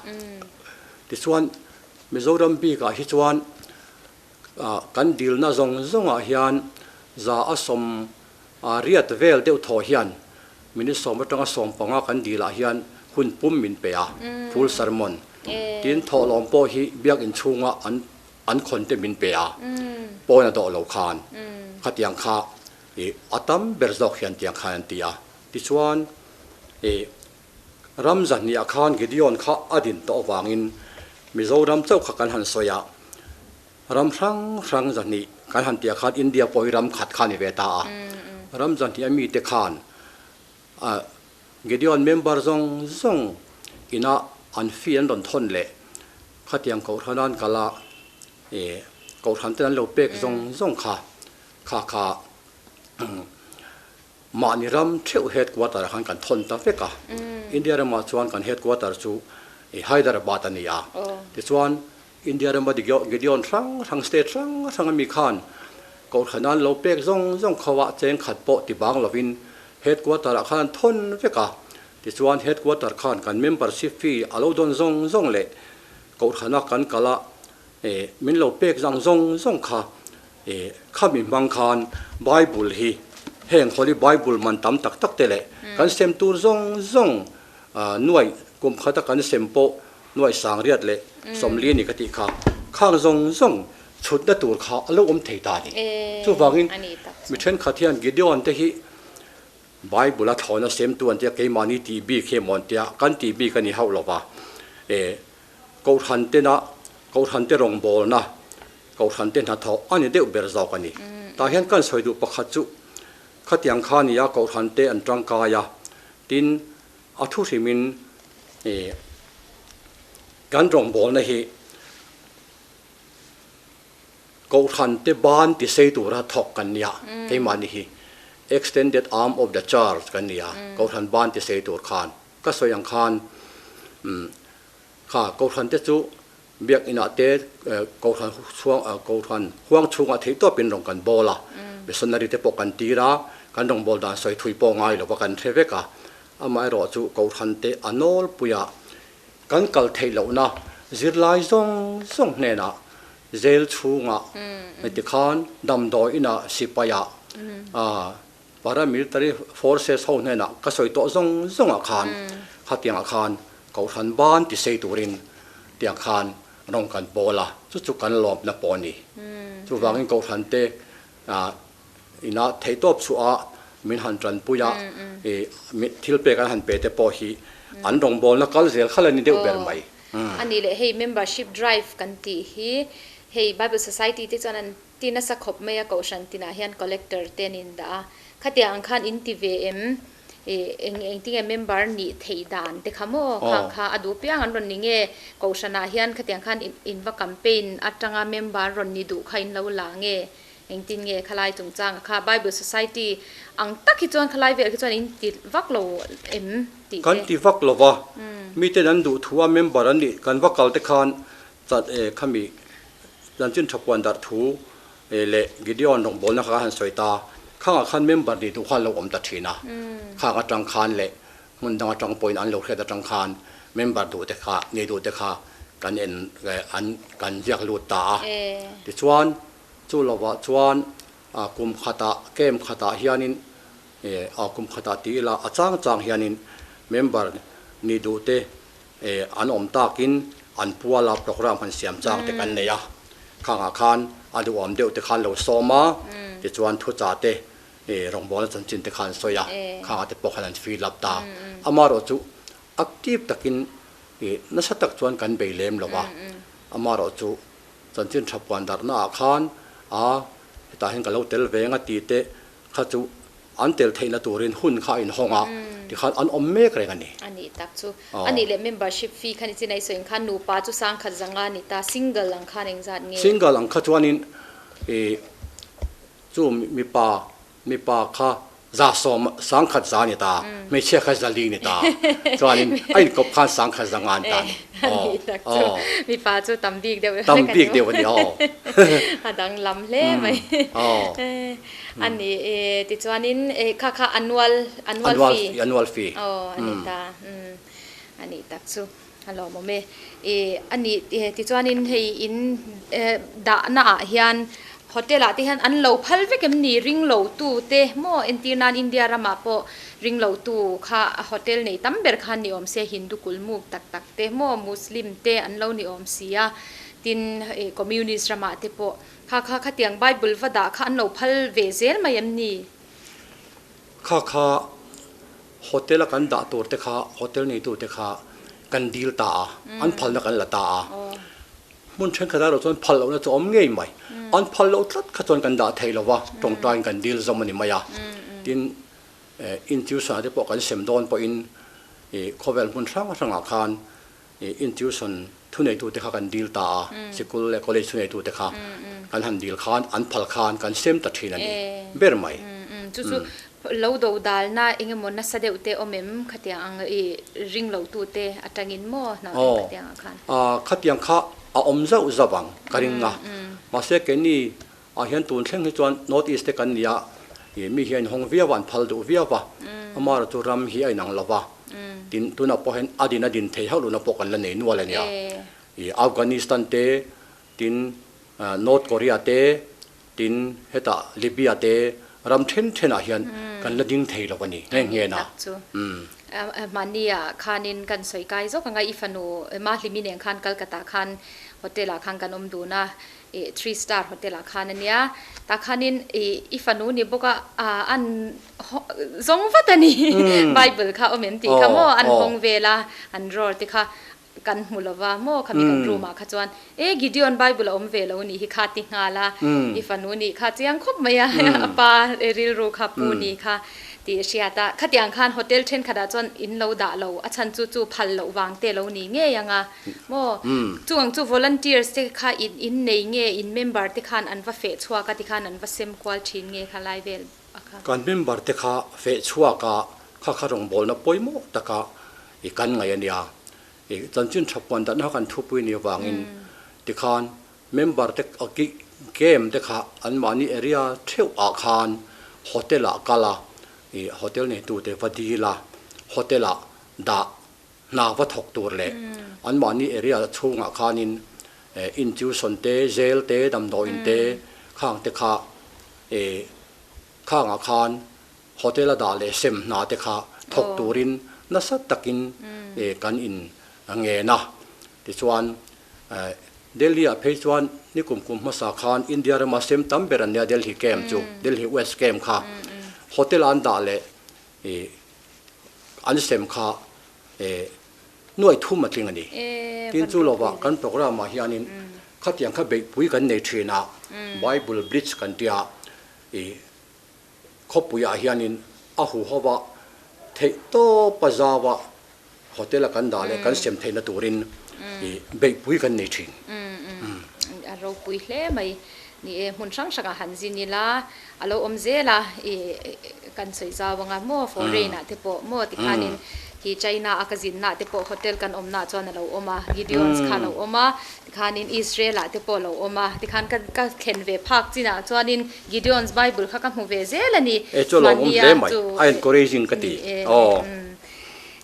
Tichuan Mizoram bikah hi chuan ah kan dilna zawng zawngah hian za a sawm ah riat vel deuh thaw hian minute sawm atanga 15 kan dilah hian hun pum min pe a, full sermon. Tin thawhlawm pawh hi biakin chhunga an An khawn te min pe a, pawn a dawh lo khan khatiang kha ih a tam ber zawk hian tiang khan an ti a. Tichuan ih ram zahniah khan Gideon kha a din tawh avangin Mizoram chauh kha kan han sawi a, ram hrang hrang zahnih kan han tih ah khan India pawh hi ram khat kha a ni ve ta a. Ram zahnih a mite khan ah Gideon member zawng zawng ina an fee an rawn thawn leh Khatiang Kohhran an kal a, ih Kohhran ten an lo pek zawng zawng kha, kha kha mahni ram theuh headquarter ah khan kan thawn ta vek a. India ramah chuan kan headquarter chu ih Hyderabad a ni a. Tichuan India rama Gideon hrang hrang state hrang hrang ami khan Kohhran an lo pek zawng zawng kho ah cheng khat pawh ti bang lovin headquarter ah khan an thawn vek a. Tichuan headquarter khan kan membership fee a lo dawn zawng zawng leh Kohhrana kan kal a min lo pek zang zawng zawng kha khami hmang khan Bible hi heng Holy Bible man tam tak tak te leh kan sem tur zawng zawng nuaih kum khata kan sem pawh nuaih sangriat leh sawmli a ni ka tih kha khang zawng zawng chhutna tur kha a lo awm thei ta a ni. Chuvangin mi thenkhat hian Gideon te hi Bible a thlawhna semtu an tia keimahni tih bik hi emaw an tia, kan tih bik a ni hauh lo va. E, Kohhran tena, Kohhran te rawngbawlna, Kohhran te hnathawh a ni deuh ber zawk a ni. Tah hian kan sawi duh pakhat chu khatiang kha a ni a, Kohhran te an tangkai a, tin a thu hrimin e, kan rawngbawlna hi Kohhran te ban ti sei tura thawk kan nia, keimahni hi extended arm of the church kan nia, Kohhran ban ti sei tur khan ka sawi ang khan umm kha Kohhran te chu biakinah te Kohhran chhuang Kohhran huang chhungah theih tawpin rawn kan bawl a, missionary te pawh kan tir a, kan rawngbâwl dan sawi thui pawh ngai lova kan hre vek a, amaherawh chu Kohhran te a nawlpuia kan kal theih lohna zirlai zawng zawng hnenah Jail chhungah heti khan damdawi inah sipai ah ah Paramilitary forces ho hnenah ka sawi tawh zawng zawngah khan khatiangah khan Kohhran ban ti sei turin tiang khan rawng kan pawl a, chu chu kan lawmna pawh a ni. Chuvangin Kohhran te ina theihtawp chhuah a min han tanpui a, thil pek an han pe te pawh hi an rawngbawlna kal zel kha la ni deuh ber mai. A nih leh hei membership drive kan tih hi hei Bible Society te chuan an ti nasa khawp mai a, Kohhran tinah hian collector te an indah a, khatiang ang khan in ti ve em? Eng engtinge member nih theih dan te kha maw khang kha a duh piang an rawn ni nge Kohhranah hian khatiang khan in va campaign atanga member rawn ni duh kha in lo la nge Engtin nge khalai chungchanga kha Bible Society ang tak hi chuan khalai vel khi chuan in ti vak lo em tih te? Kan ti vak lo va, miten an duh thu a member an nih kan va kal te khan chat e khami Chanchin Thapuan darh thu leh Gideon rawngbawlna kha kan han sawi ta, khangah khan member nih duh kha an lo awm ta thin a, khang atang khan leh hmun dang atang pawhin an lo hriat atang khan member duh te kha nei duh te kha kan en an kan ziak lut ta a, tichuan Chu lovah chuan kum khatah camp khatah hianin kum khatah ti ila a chang chang hianin member nih duh te an awm takin an puala program han siam chang te kan nei a, khangah khan a duhawm deuh te khan lo sawm a, tichuan thuchah te rawngbawlna chanchin te kha an sawi a, khangah te pawh khan an fill up ta. Amaherawh chu active takin nasa tak chuan kan bei lem lo va, amaherawh chu Chanchin tha puan darhna ah khan a hetah hian ka lo tel ve anga ti te kha chu an tel theihna turin hun kha a inhawng a, tikhan an awm mek reng a ni. A nih tak chu. A nih leh membership fee khan i chin a i sawi ang khan nupa chu sangkhat zanga a ni ta, single ang khan engzat nge? Single ang kha chuanin ih chu mipa Mipa kha za sawm sangkhat za a ni ta, hmeichhia kha za li ni ta. Chuanin a inkawp khan sangkhat za ngan ta a ni. Aw, aw. Mipa chu tam bik deuh Tam bik deuh a ni, aw. A danglam hle mai. Aw. A ni e, tichuanin kha kha annual, annual fee. Annual fee. Aw, a ni ta. A nih tak chu. A lawmawm e. I a nih tichuanin hei in dahna ah hian hotel ah te hian an lo phal vek em ni ring lo tu te maw entir nan India ramah pawh ring lo tu kha hotel nei tam ber khan ni awm se Hindu kulmuk tak tak te maw Muslim te an lo ni awm si a tin communist ramah te pawh kha kha khatiang Bible va dah kha an lo phal ve zel mai em ni? Kha kha Hotel a kan dah tur te kha hotel neitu te kha kan dil ta a, an phalna kan la ta a. Hmun thenkhat erawh chuan phal lohna chu a awm ngei mai. An phal loh tlat kha chuan kan dah thei lo va, tawngtaiin kan dil zawm a ni mai a. Tin, institution ah te pawh kan sem dawn pawhin khawvel hmun hrang hrangah khan institution thuneitu te kha kan dil ta a, sikul leh college thuneitu te kha kan han dil khan an phal khan kan sem ta thin a ni ber mai. Chu chu lo do dalna eng emaw nasa deuh te awm em khatiang ang i ring lo tu te atangin maw hna khatiang ah khan? Aw khatiang kha a awm zauh zauh ang ka ring a, mahse keini ah hian tun thleng hi chuan North East te kan ni a, ih mi hian hawng viau a, an phal duh viau a, amaherawh chu ram hi a inang lo va, tin tunah pawh hian a din a din thei hauh lohna pawh kan la nei nual a nia, ih Afghanistan te, tin North Korea te, tin hetah Libya te ram then thenah hian kan la ding thei lo a ni nghe nghe na. Mahni ah khanin kan sawi kai zawk ang a, i fanu Mahlimi nen khan Kolkata khan hotel ah khan kan awm dun a, ih three star hotel ah khan ania tah khanin ih i fanu ni bawk a ah an zawng vat a ni bible kha awm em tih kha maw an hawng vel a an drawer te kha kan hmu lo va maw khami kan room ah kha chuan e Gideon bible a awm ve lo nih hi kha ti nghal a i fanu nih kha chiang khawp mai a a pa rilru kha pu ni kha Tih a hriat a, khatiang khan hotel thenkhatah chuan in lo dah lo, a chhan chu chu phal loh vang te lo ni ngei ang a maw? Chung ang chu volunteers te kha in in nei nge, in member te khan an va feh chhuak a tikhan an va sem kual thin nge kha lai vel a kha? Kan member te kha feh chhuak a, kha kha rawngbawlna pawimawh taka i kan ngaih a nia. I chanchin tha puan dahna kha kan thupui ni avangin tikhan Member te game te kha anmahni area theuh ah khan hotel ah kal a, ih hotel neitu te va dil a, hotel ah dah hna va thawk tur leh anmahni area chhungah khanin institution te, jail te, damdawiin te khang te kha ih khangah khan. Hotel a dah leh sem hna te kha thawk turin nasa takin kan in ngen a. Tichuan Delhi ah phei chuan nikum kum hmasa khan India rama sem tam ber an nia Delhi camp chu, Delhi West camp kha hotel a an dah leh an sem kha nuai thum a tling a ni. Tin chu lovah kan programme ah hianin khatiang kha beihpui kan nei thin a, Bible Blitz kan tia Khawpuiah hianin a huhova theih tawpa zaua hotel a kan dah leh kan sem theihna turin beihpui kan nei thin. A ropui hle mai. Ni e, hmun hrang hrangah han zin ila a lo awm zel a, i kan sawi zau anga maw foreign ah te pawh maw tikhanin hi China a ka zinna te pawh hotel kan awmna chuan a lo awm a, Gideons kha a lo awm a, Tikhanin Israel-ah te pawh a lo awm a, tikhan ka ka thlen ve phak chinah chuanin Gideon's Bible kha ka hmu ve zel a ni. E chu a lawmawm hle mai, a encouraging ka ti. Aw.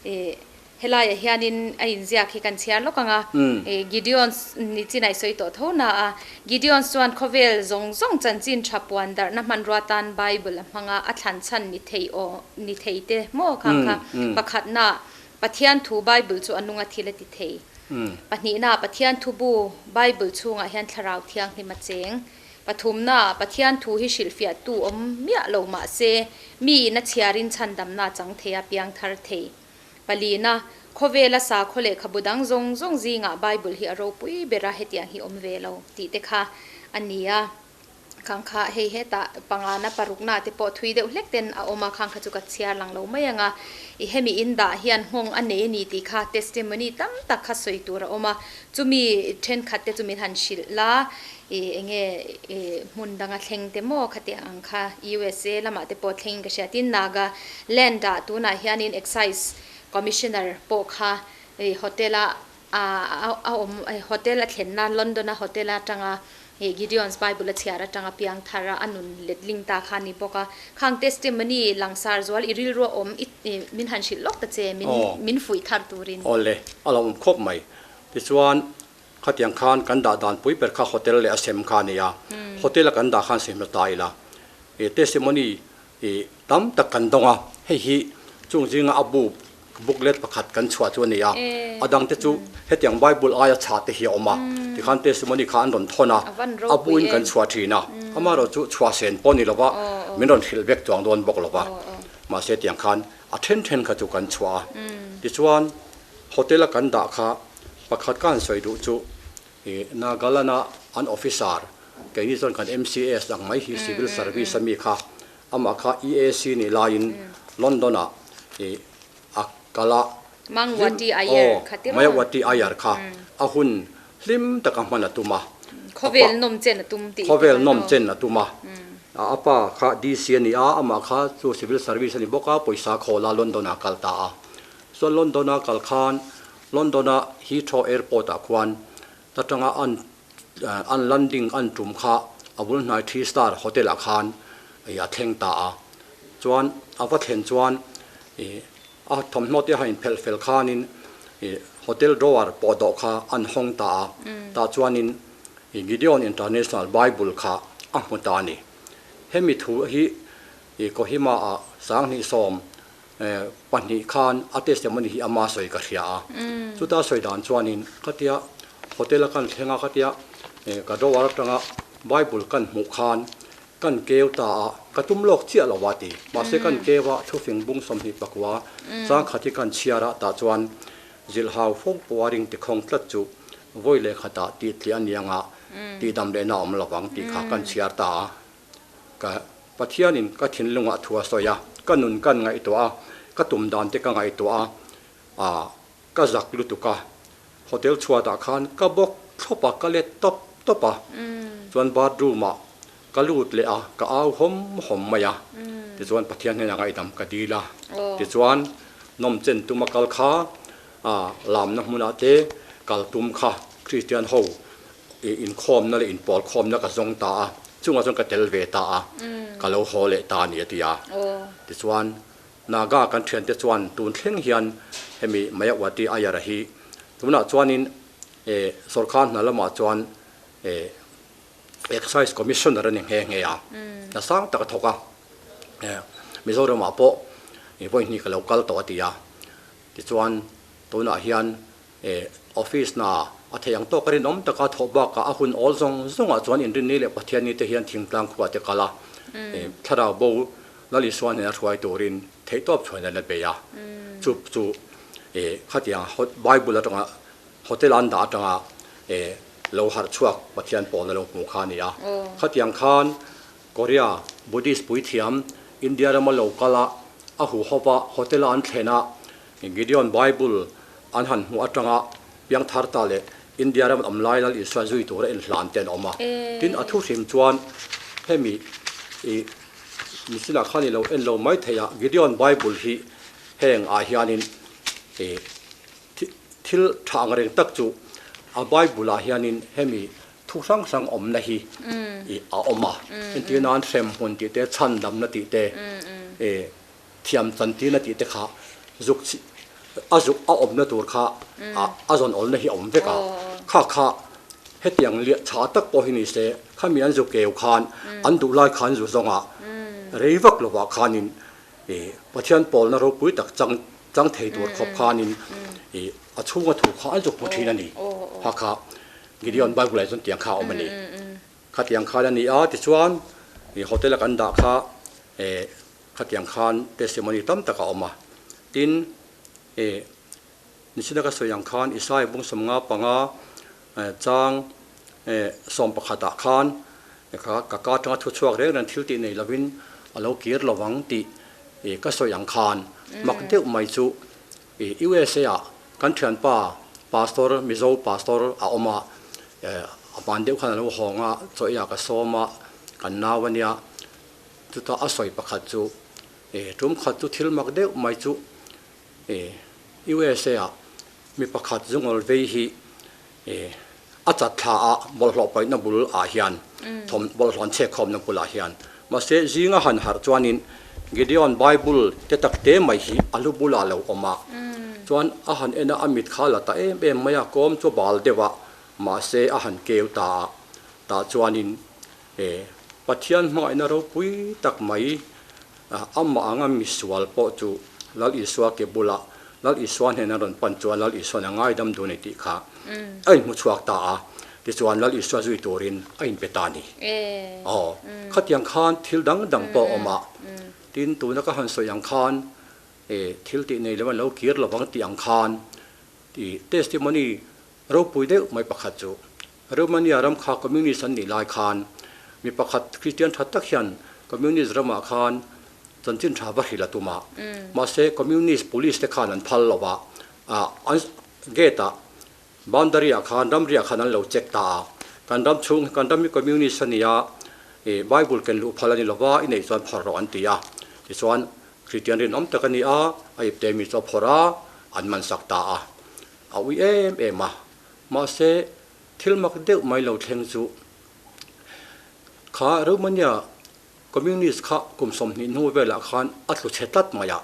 E helaiah hianin a inziak hi kan chhiar lawk ang a, e Gideon's ni chin a i sawi tawh tho na a, Gideon's chuan khawvel zawng zawng chanchin tha puan darhna hmanrua tan Bible a hmang a, a thlan chhan ni thei aw ni thei te maw khang kha pakhatna Pathian thu Bible chu a nung a thil a ti thei. Pahnihna, Pathian thu bu Bible chhungah hian thlarau thianghlim a cheng. Pathumna, Pathian thu hi hrilhfiahtu awm miah lo mah se, miin a chhiarin chhandamna a chang thei a, piang thar thei. Palina, Khawvela sakhaw lehkhabu dang zawng zawng zingah Bible hi a ropui ber a, hetiang hi awm ve lo tih te kha a ni a. Khang kha hei hetah pangana parukna te pawh thui deuh hlek ten a awm a, khang kha chu ka chhiar lang lo mai ang a. I hemi in dah hian nghawng a nei a ni tih kha testimony tam tak kha sawi tur a awm a, chumi thenkhat te chu min han hrilh la, i enge i hmun danga thleng te maw khatiang ang kha USA lamah te pawh thleng in ka hria tin Naga land ah tunah hianin Excise Commissioner pawh kha i hotel a A awm hotel a thlenna London a hotel atanga hei Gideon's Bible a chhiar atanga piang thar a a nun letling ta kha a ni bawk a. Khang testimony langsar zual i rilru a awm i min han hrilh lawk ta che min min fuih thar turin. Awle, a lo awm khawp mai. Tichuan, khatiang khan kan dah dan pui ber kha hotel leh a sem kha a ni a. Hotel a kan dah khan sem hla ta ila. Testimony I tam tak kan dawng a, hei hi chung zinga a bu booklet pakhat kan chhuah chu a ni a, a dangte chu hetiang Bible aia chhah te hi a awm a, tikhan testimony kha an rawn thawn a, a buin kan chhuah thin a, amaherawh chu chhuah sen pawh ni lova min rawn hrilh vek chuang dawn bawk lova, mahse tiang khan a then then kha chu kan chhuah a, tichuan hotel a kan dah kha pakhat ka han sawi duh chu I Nagaland-a an officer, keini chuan kan MCS ang mai hi civil service a mi kha, amah kha EAC nih laiin London-ah i a kal a, hlim aw Mayawati Iyer kha a hun hlim taka hman a tum a, Khawvel nawm chen a tum tih Khawvel nawm chen a tum a, a pa kha DC a ni a, amah kha chu civil service a ni bawk a, pawisa khawl a London-ah a kal ta a. Chuan London-a kal khan London-a Heathrow Airport-ah khuan atanga an an landing an tum kha a bul hnai three star hotel-ah khan ih a thleng ta a. Chuan a va thlen chuan ih a thawmhnaw te a inphelh fel khanin ih hotel drawer pawh dawh kha an hawng ta a. Tah chuanin ih Gideon International Bible kha a hmu ta a ni. Hemi thu hi ih Kohima-ah 2010 khan a testimony hi ama sawi ka hria a, chuta sawi dan chuanin khatia hotel a kan thleng a khatia ka drawer atanga bible kan hmuh khan kan keu ta a, ka tum lawk chiah lo a ti, mahse kan keu a thufing bung 29 changkhat hi kan chhiar a tah chuan zilhhau fo pawh a ring tikhawng tlat chu vawi leh khatah tih tliah a ni anga tihdam lehna a awm lovang tih kha kan chhiar ta a. Ka Pathianin ka thinlungah thu a sawi a, ka nun kan ngaihtuah a, ka tum dan te ka ngaihtuah a, ah ka zak lutuk a, hotel chhuatah khan ka bawk thlawp a, ka let tawp tawp a, chuan bathroom ah ka lut leh a, ka au hawm hawm mai a, tichuan Pathian hnenah ngaihdam ka dil a, tichuan nawmchen tuma kal kha ah lamna hmunah te kal tum kha Kristian ho Inkhawmna leh inpawlkhawmna ka zawng ta a, chungah chuan ka tel ve ta a, ka lo haw leh ta a ni a ti a. Tichuan, Naga kan thiante chuan tun thleng hian hemi Mayawati Iyer-a hi tunah chuanin sorkar hna lamah chuan Excise Commissioner a ni nghe nghe a, hna sang tak a thawk a. Mizoramah pawh vawi hnih ka lo kal tawh a ti a. Tichuan tunah hian office hna a theih ang tawk a rinawm taka thawh bakah a hun awl zawng zawngah chuan Inrinni leh Pathianni te hian thingtlang khuah te kal a, thlarau bo Lal Isua hnena hruai turin theihtawp chhuan an la bei a. Chu chu khatiang Bible atanga Hotel an dah atanga lo harh chhuak Pathian pawlna lo hmu kha a ni a. Khatiang khan Korea Buddhist puithiam India rama lo kal a, a huhawp a, hotel a an thlen a, Gideon Bible an han hmuh atanga piangthar ta leh India ram awm lai Lal Isua zui tura inhlan te an awm a. Tin, a thu hrim chuan hemi i misinah khan i lo en lo mai thei a, Gideon Bible hi heng ah hianin i Thil tha ang reng tak chu a Bible ah hianin hemi thu hrang hrang awmna hi a awm a. Entir nan hremhmun tih te, chhandamna tih te, thiam chantirna tih te kha zuk a zuk a awmna tur kha a zawn awlna hi a awm vek a. Kha kha hetiang liah tha tak pawh hi ni se, khami an zu keu khan an duh lai khan zu zawng a, rei vak lovah khanin Pathian pawlna ropui tak chang Chang thei tur khawp khanin i a chhunga thu kha an zuk hmu thin a ni. Kha kha Gideon Bible ah chuan tiang kha a awm a ni. Khatiang khan a ni a, tichuan i hotel a kan dah kha khatiang khan testimony tam tak a awm a. Tin, i nichina ka sawi ang khan Isaiah bung 55 chang 11 ah khan ka ka atanga thu chhuak reng reng thil tih nei lovin a lo kir lovang tih I ka sawi ang khan mak deuh mai chu i USA ah kan thianpa pastor Mizo pastor a awm a, a hman deuh khan a lo hawng a, chaw ei ah ka sawm a, kan nau a nia, chutah a sawi pakhat chu i tum khat chu thil mak deuh mai chu i USA ah mi pakhat zungawl vei hi i a chat thla a bawlhhlawh paihna bul ah hian thawm bawlhhlawh an chhek khawmna bulah hian mahse zinga han harh chuanin Gideon Bible te tak te mai hi a lu bulah lo awm a chuan a han en a a mit kha la ta em em mai a kawm chu bal deuh a mahse a han keu ta a tah chuanin e Pathian hmangaihna ropui tak mai Amah anga misual pawh chu Lal Isua ke bulah Lal Isua hnena rawn pan chuan Lal Isua'n a ngaidam dun a tih kha a inhmu chhuak ta a, tichuan Lal Isua zui turin a inpe ta a ni. Aw, khatiang khan thil dang dang pawh a awm a, tin tuna ka han sawi ang khan thil tih nei lo an lo kir lovang tih ang khan testimony ropui deuh mai pakhat chu Romania ram kha Communist an nih lai khan mi pakhat Kristian tha tak hian Communist ramah khan chanchin tha va hrilh a tum a. Mahse Communist police te khan an phal lo va, an gate ah boundary ah khan ramri ah khan an lo check ta a. Kan ram chhung kan ram hi Communist a nia, Bible ken luh phal a ni lo va, i neih chuan phawrh rawh an ti a. Tichuan Kristian rinawm tak a ni a, a ipte mi chu a phawrh a, an man sak ta a. A ui em em a. Mahse, thil mak deuh mai lo thleng chu kha Romania Communist kha kum 20 hnu velah khan a tlu chhe tlat mai a,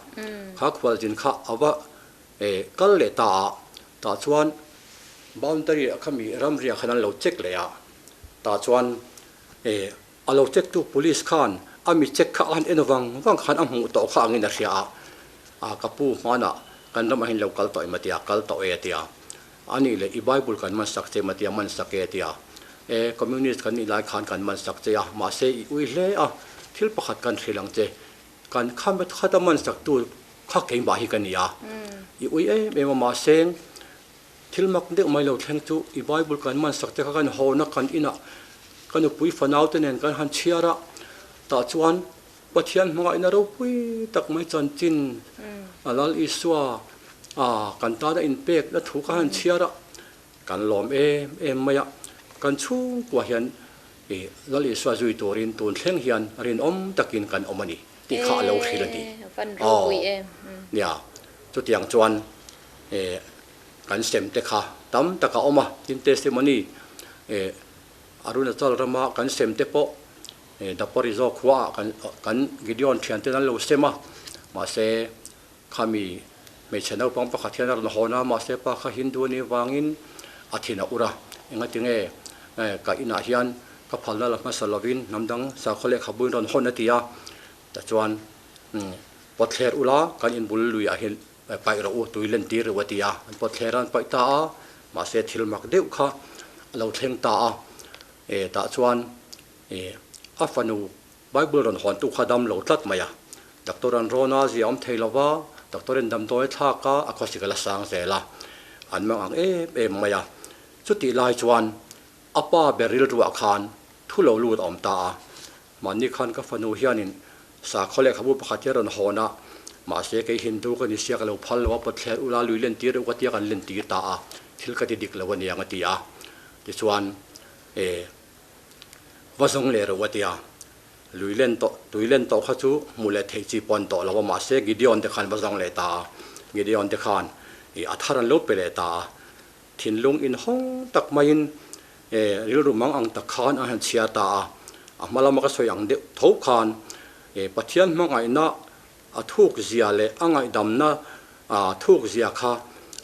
kha khualzin kha a va kal leh ta a, tah chuan boundary ah khami ramriah khan an lo check leh a, tah chuan a lo check tu police khan a mi check kha a han en vang vang khan a hmuh tawh kha angin a hria a, ka pu hmanah kan ramah hian lo kal tawh em a tia, kal tawh e a tia. A nih leh i Bible kan man sak che matia man sak e tia. E, Communist kan nih lai khan kan man sak che a, mahse i ui hle a, thil pakhat kan hrilh ang che. Kan kha khata man sak tu kha keimah hi ka ni a. I ui em em a, mahse thil mak deuh mai lo thleng chu i Bible kan man sak che kha kan hawna kan inah ka nupui fanau te nen kan han chhiar a, tah chuan Pathian hmangaihna ropui tak mai chanchin a Lal Isua a kan tana inpekna thu ka han chhiar a, kan lawm em em mai a, kan chhungkua hian i Lal Isua zui turin tun thleng hian rinawm takin kan awm a ni tih kha a lo hrilh a ni. Aw, nia, chutiang chuan kan sem te kha tam tak a awm a, tin testimony Arunachal rama kan sem te pawh Dapori zawk khuaah kan kan Gideon thianten an lo sem a, mahse khami hmeichhe naupang pakhat hian a rawn hawn a, mahse pa kha Hindu a nih vangin a thin a ur a, engatinge ka inah hian ka phalna la hmasa lovin hnam dang sakhaw lehkhabuin rawn hawn a ti a, tichuan. Pawtthler ula kan inbul luiah hian paih rawh u, tui len tir rawh u a ti a. An pawtthler a an paih ta a, mahse thil mak deuh kha a lo thleng ta a. Tah chuan a fanu Bible rawn hawntu kha dam lo tlat mai a. Doctor an rawn a, zia awm thei lo va, doctor in damdawi a thlak a, a khawsik a la sang zel a, an mang ang em em mai a. Chutih lai chuan a pa ber rilruah khan thu lo lut a awm ta a, Mahni khan ka fanu hianin sakhaw lehkhabu pakhat hi a rawn hawn a, mahse kei Hindu ka ni sia ka lo phal lo a, pawtthler ula lui len tir deuh ka tia kan len tir ta a, thil ka ti dik lo aniang a ti a. Tichuan e va zawng leh rawh a ti a, lui len tawh tui len tawh kha chu hmuh leh theih chi pawh an tawh lo a, mahse Gideon te khan va zawng leh ta a, Gideon te khan e a thar an lo pe leh ta a, Thinlung inhawng tak maiin rilru mang ang tak khan an han chhiar ta a, a hma lama ka sawi ang deuh tho khan Pathian hmangaihna a thuk zia leh a ngaihdamna thuk zia kha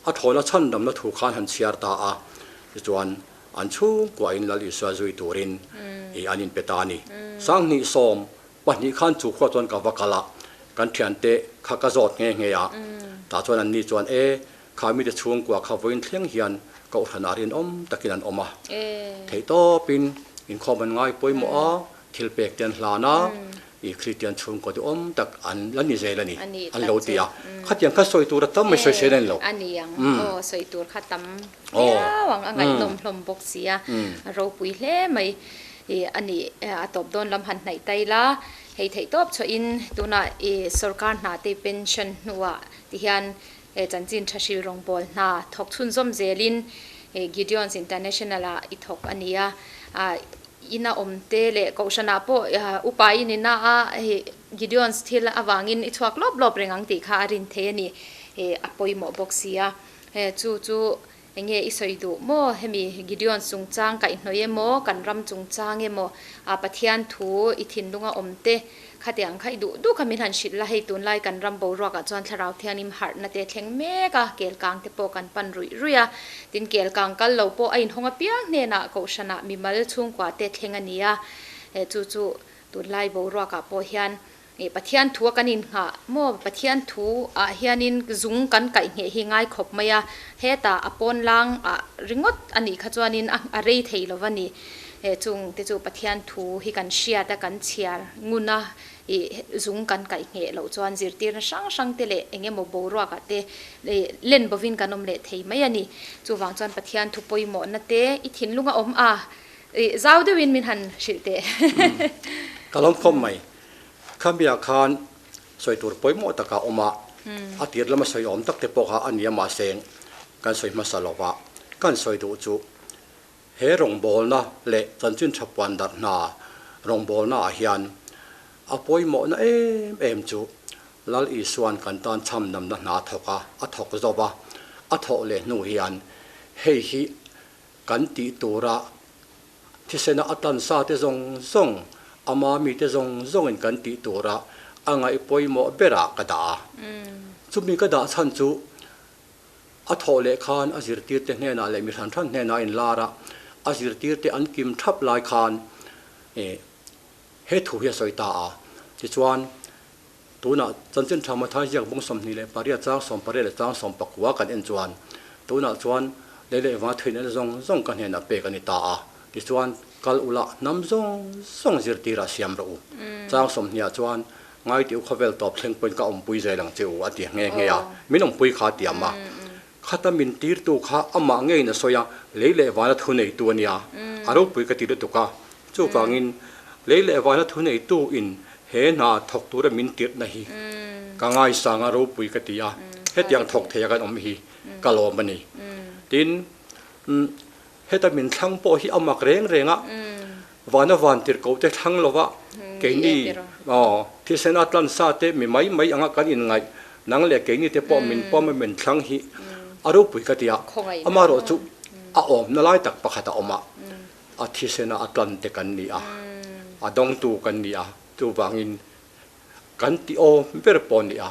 a thawhna chhandamna thu khan han chhiar ta a, tichuan an chhungkuahin Lal Isua zui turin an inpe ta a ni. Sanghnih 12 khan chu khua chuan ka va kal a, kan thiante kha ka zawt nghe nghe a, tah chuan anni chuan e Kha mite chhungkua kha vawiin thleng hian kohhran ah rinawm takin an awm a, theihtawpin inkhawm an ngai pawimawh a, thil pek te an hlan a, i Kristian chhungkua duhawm tak an la ni zel a ni, an lo ti a. Khatiang kha sawi tur a tam mai sawi sel a ni lo. A ni ang, aw sawi tur kha tam viau ang, a ngaihnawm hlawm bawk si a, a ropui hle mai i a ni, a tawp dawn lam han hnaih tai la, hei theihtawp chhuahin tunah i sorkar hna te pension hnuah tihian He chanchin tha hril rawngbâwl hna thawk chhunzawm zêlin Gideons International-ah i thawk a ni a. Ina awmte leh kohhranah pawh upa i ni na a, Gideons thil avângin i chhuak lawp lawp reng ang tih kha a rin thei a ni. A pawimawh bawk si a. Chu chu eng nge i sawi duh maw? Hemi Gideons chungchâng kaihhnawih emaw, kan ram chungchâng emaw, Pathian thu i thinlunga awmte Khatiang kha i duh duh kha min han hrilh la, hei tunlai kan ram boruakah chuan thlarau thianghlim harhna te thleng mek a, kelkang te pawh kan pan ruih ruih a, tin kelkang kal lo pawh a inhawng apiang hnenah kohhranah mimal chhungkua te thleng a ni a, chu chu tunlai boruakah pawh hian Pathian thu a kan inngah maw, Pathian thu ah hianin zung kan kaih ngheh hi ngai khawp mai a, hetah a pawn lang ah ringawt a nih kha chuanin a rei thei lo va ni. He chung te chu Pathian thu hi kan hriat a, kan chhiar ngun a, ih zung kan kaih ngheh loh chuan zirtirna hrang hrang te leh eng emaw boruak ah te len bovin kan awm leh thei mai a ni. Chuvang chuan Pathian thu pawimawhna te i thinlung a awm a, ih zau deuhin min han hrilh teh. Ka lawm khawp mai. Khamiah khan sawi tur pawimawh takah awm a, a tir lama sawi awm tak te pawh kha a nia mahse kan sawi hmasa lova kan sawi duh chu He rawngbawlna leh chanchin tha puan darh hna rawngbawlna ah hian a pawimawhna em em chu Lal Isua'n kan tan chhamnamna hna thawk a, a thawk zo va, a thawh leh hnu hian hei hi kan tih tura thisena a tansa te zawng zawng, ama mite zawng zawngin kan tih tura a ngaih pawimawh berah ka dah a. Chumi ka dah chhan chu A thawh leh khan a zirtirte hnenah leh mi hran hran hnenah a inlar a, a zirtirte an kim thap lai khan he thu hi a sawi ta a. Tichuan, tunah Chanchin Tha Mathai ziak bung 28 chang 18 leh chang 19 kan en chuan, tunah chuan lei leh vanga thuin en zawng zawng ka hnenah pek a ni ta a. Tichuan, kal ula hnam zawng zawng zirtirah siam rawh u. Chang 20 chuan Ngaitih u khawvel tawp thleng pawhin ka awmpui zel ang che u a ti nghe nghe a, min awmpui kha a tiam a. Khata min tirtu kha amah ngeiin a sawi a, lei leh vana thu neitu a nia, a ropui ka ti lutuk a. Chuvangin lei leh vana thu neitu in he hna thawk tura min tirhna hi ka ngaisang a ropui ka ti a, hetiang thawk thei a kan awm hi ka lawm a ni. Tin, heta min thlang pawh hi a mak reng reng a. Vana van tirhkoh te thlang lova keini thisen a tlan sa te mi mai mai anga kan inngaih nang leh keini te pawh min pawm a min thlang hi a ropui ka ti a, amaherawh chu a awmna lai tak pakhat a awm a, a thisen a tlan te kan ni a, a dawngtu kan ni a, chuvangin kan ti awm ber pawh a ni a,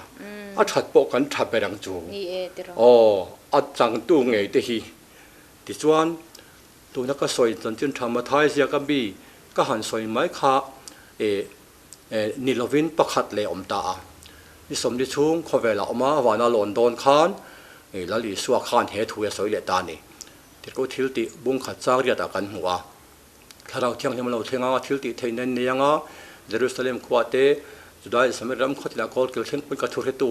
a that pawh kan tha ber ang chu aw a changtu ngei te hi tichuan Tuna ka sawi chanchin tha Mathai ziaka mi ka han sawi mai kha ni lovin pakhat leh awm ta a. Ni 40 chhung khawvel a awm a, vana lawn dawn khan Lal Isua khan he thu hi a sawi leh ta a ni. Tirhkoh thil tih bung khat chang riatah kan hmu a. Thlarau Thianghlim a lo thleng a, thil tih theihna in nei ang a, Jerusalem khua te, Judai leh Samaria ram khawtin ah kawl kil thleng pawhin ka thu hretu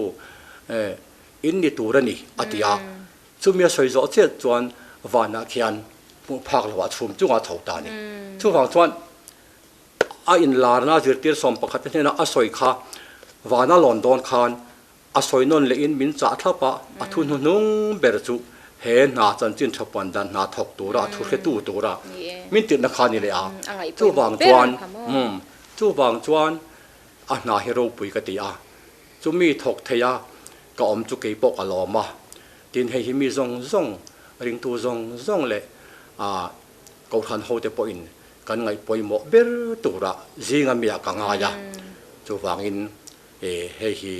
in ni tur a ni, a ti a. Chumi a sawi zawh chiah chuan vanah khian hmuh phak loh ah chhum chungah a tho ta a ni. Chuvang chuan a inlarna zirtir 11 te hnena a sawi kha vana lawn dawn khan a sawi nawn lehin min chah thlap a, a thu hnuhnung ber chu he hna chanchin tha puan dan hna thawk tura a thu hretu tura min tirhna kha a ni leh a. Chuvang chuan chuvang chuan a hna hi ropui ka ti a, chumi thawk thei a ka awm chu kei pawh ka lawm a, tin hei hi mi zawng zawng ringtu zawng zawng leh Kohhran hote pawhin kan ngaih pawimawh ber tura zinga miah ka ngai a, chuvangin hei hi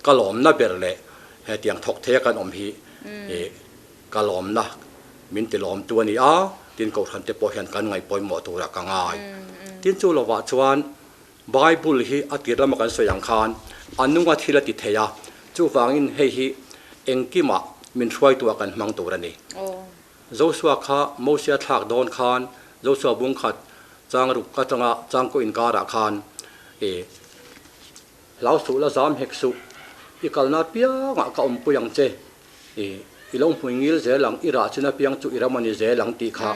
ka lawmna ber leh hetiang thawk theia kan awm hi ka lawmna min ti lawmtu a ni a, tin Kohhran te pawh hian kan ngaih pawimawh tura ka ngai. Tin chu lovah chuan Bible hi a tir lama kan sawi ang khan a nunga thil a ti thei a, chuvangin hei hi engkimah min hruaituah kan hmang tur a ni. Joshua kha Mosia thlak dawn khan Joshua bung khat chang ruk atanga changkaw inkarah khan i hlau suh la zam hek suh, i kalna apiangah ka awmpui ang che, i i lo hmui ngil zel ang, i rah chin apiang chu i ram a ni zel ang tih kha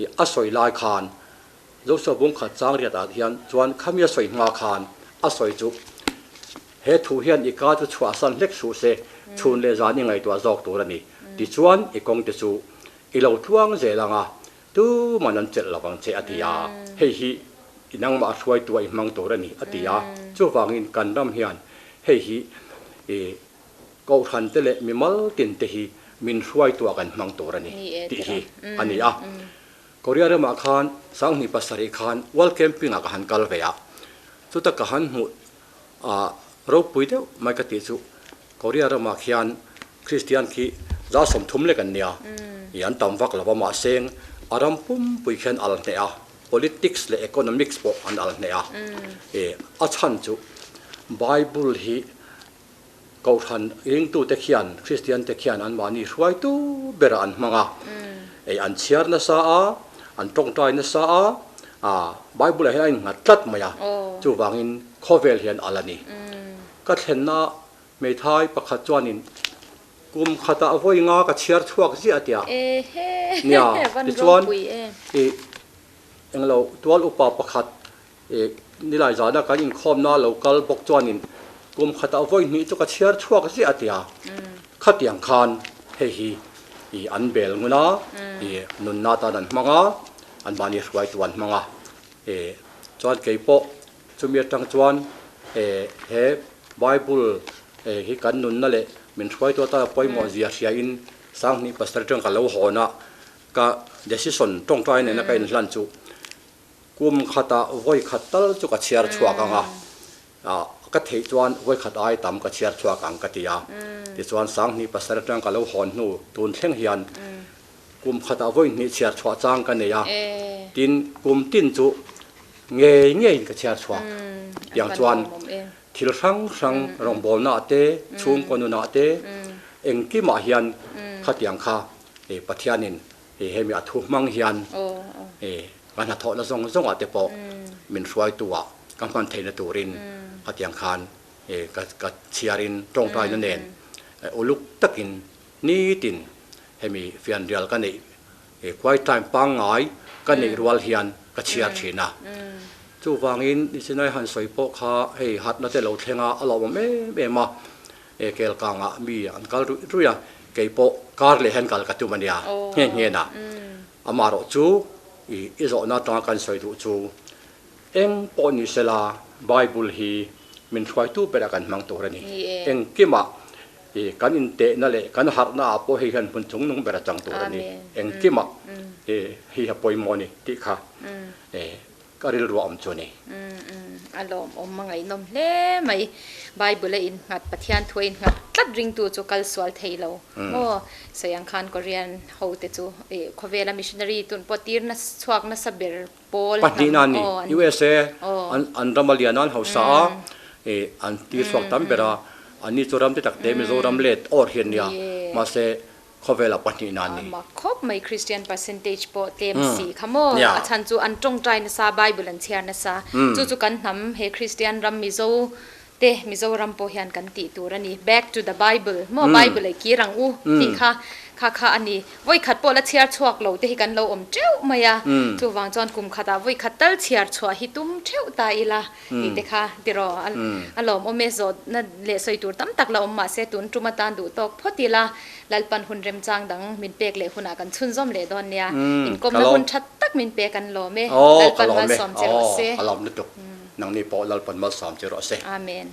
i a sawi lai khan Joshua bung khat chang riatah hian chuan khami a sawi hma khan a sawi chu He thu hian i ka chu chhuahsan hlek suh se, chhun leh zan i ngaihtuah zawk tur a ni. Tichuan, i kawngte chu i lo tluang zel ang a, tuman an chelh lovang che, a ti a. Hei hi i nangmah hruaitua i hmang tur a ni, a ti a. Chuvangin kan ram hian hei hi i kohhrante leh mimal tinte hi min hruaitua kan hmang tur a ni, tih hi a ni a. Korea ramah khan 2007 khan World Camping-ah ka han kal ve a, chuta ka han hmuh A ropui deuh mai ka tih chu Korea ramah khian Kristian khi 30 lek an nia, i an tam vak lo va mahse a ram pumpui khian al hneh a, politics leh economics pawh an al hneh a, i a chhan chu Bible hi Kohhran ringtute khian Kristian te khian anmahni hruaitu berah an hmang a, i an chhiar nasa a, an tawngtai nasa a, A, Bible ah hian a innghat tlat mai a, chuvangin khawvel hian al a ni. Ka thlenna hmeithai pakhat chuanin kum khatah vawi nga ka chhiar chhuak ziah a ti a. Nia, tichuan i englo tual upa pakhat i nilai zana kan inkhawmna lo kal bawk chuanin kum khatah vawi hnih chu ka chhiar chhuak ziah a ti a. Khatiang khan hei hi i an bel ngun a, i nunna atan an hmang a. An mahni hruaitu an hmang a, e chuan kei pawh chumi atang chuan e he Bible e hi kan nunna leh min hruaitu atana pawimawh zia hriain 2007 atang ka lo hawn a, ka decision tawngtai nena ka inhlan chu kum khatah vawi khat tal chu ka chhiar chhuak ang a, ka theih chuan vawi khat ai tam ka chhiar chhuak ang ka ti a, tichuan 2007 atang ka lo hawn hnu tun thleng hian Kum khatah vawi hnih chhiar chhuah chang ka nei a, tin kum tin chu ngei ngeiin ka chhiar chhuak. Tiang chuan thil hrang hrang rawngbawlnaah te, chhungkaw nunah te, engkimah hian khatiang kha Pathianin hemi a thu hmang hian ka hnathawhna zawng zawngah te pawh min hruaituah ka hman theihna turin khatiang khan ka chhiarin tawngtaina nen uluk takin Nitin hemi fianrial ka neih quiet time pangngai ka neih rual hian ka chhiar thin a. Chuvangin Nichinai han sawi pawh kha hei hatna te lo thleng a, a lawmawm em em a, Kelkangah mi an kal ruih ruih a, kei pawh kar leh hian kal ka tum a nia nghe nghe na. Amaherawh chu i zawhna atanga kan sawi duh chu eng pawh ni sela Bible hi min hruaitu berah kan hmang tur a ni. Engkimah I kan intehna leh kan harhna ah pawh hei hian hmun chungnung ber a chang tur a ni. Engkimah i hei a pawimawh a ni tih kha ka rilru a awm chu a ni. A lawmawm a ngaihnawm hle mai. Bible a innghat, Pathian thu a innghat tlat ringtu chu kal sual thei lo maw? Sawi ang khan Korean ho te chu i khawvela missionary tun pawh tir na chhuak nasa ber pawl hnam. Pahnihna a ni. USA an ram a lian a, an hausa a. an tir chhuak tam ber a, anni chu ram te tak te Mizoram let awr hi an nia, mahse khawvela pahnihna an ni. A mak khawp mai Christian percentage pawh tlem si kha maw? A chhan chu an tawngtai nasa, Bible an chhiar nasa, chu chu kan hnam he Christian ram Mizo te Mizoram pawh hian kan tih tur a ni. Back to the Bible maw Bible ei kir ang u tih kha kha kha a ni. Vawi khat pawh la chhiar chhuak lo te hi kan lo awm teuh mai a, chuvang chuan kum khatah vawi khat tal chhiar chhuah hi tum theuh ta ila tih te kha tiraw a lawmawm e. Zawhna leh sawi tur tam tak la awm mahse tun tum atan duh tawk phawt ila Lalpan hun remchang dang min pek leh hunah kan chhunzawm leh dawn nia. Inkawmna hun tha tak min pek an lawm e. Lalpan malsawm che rawh se. Nangni pawh Lalpan malsawm che rawh se. Amen.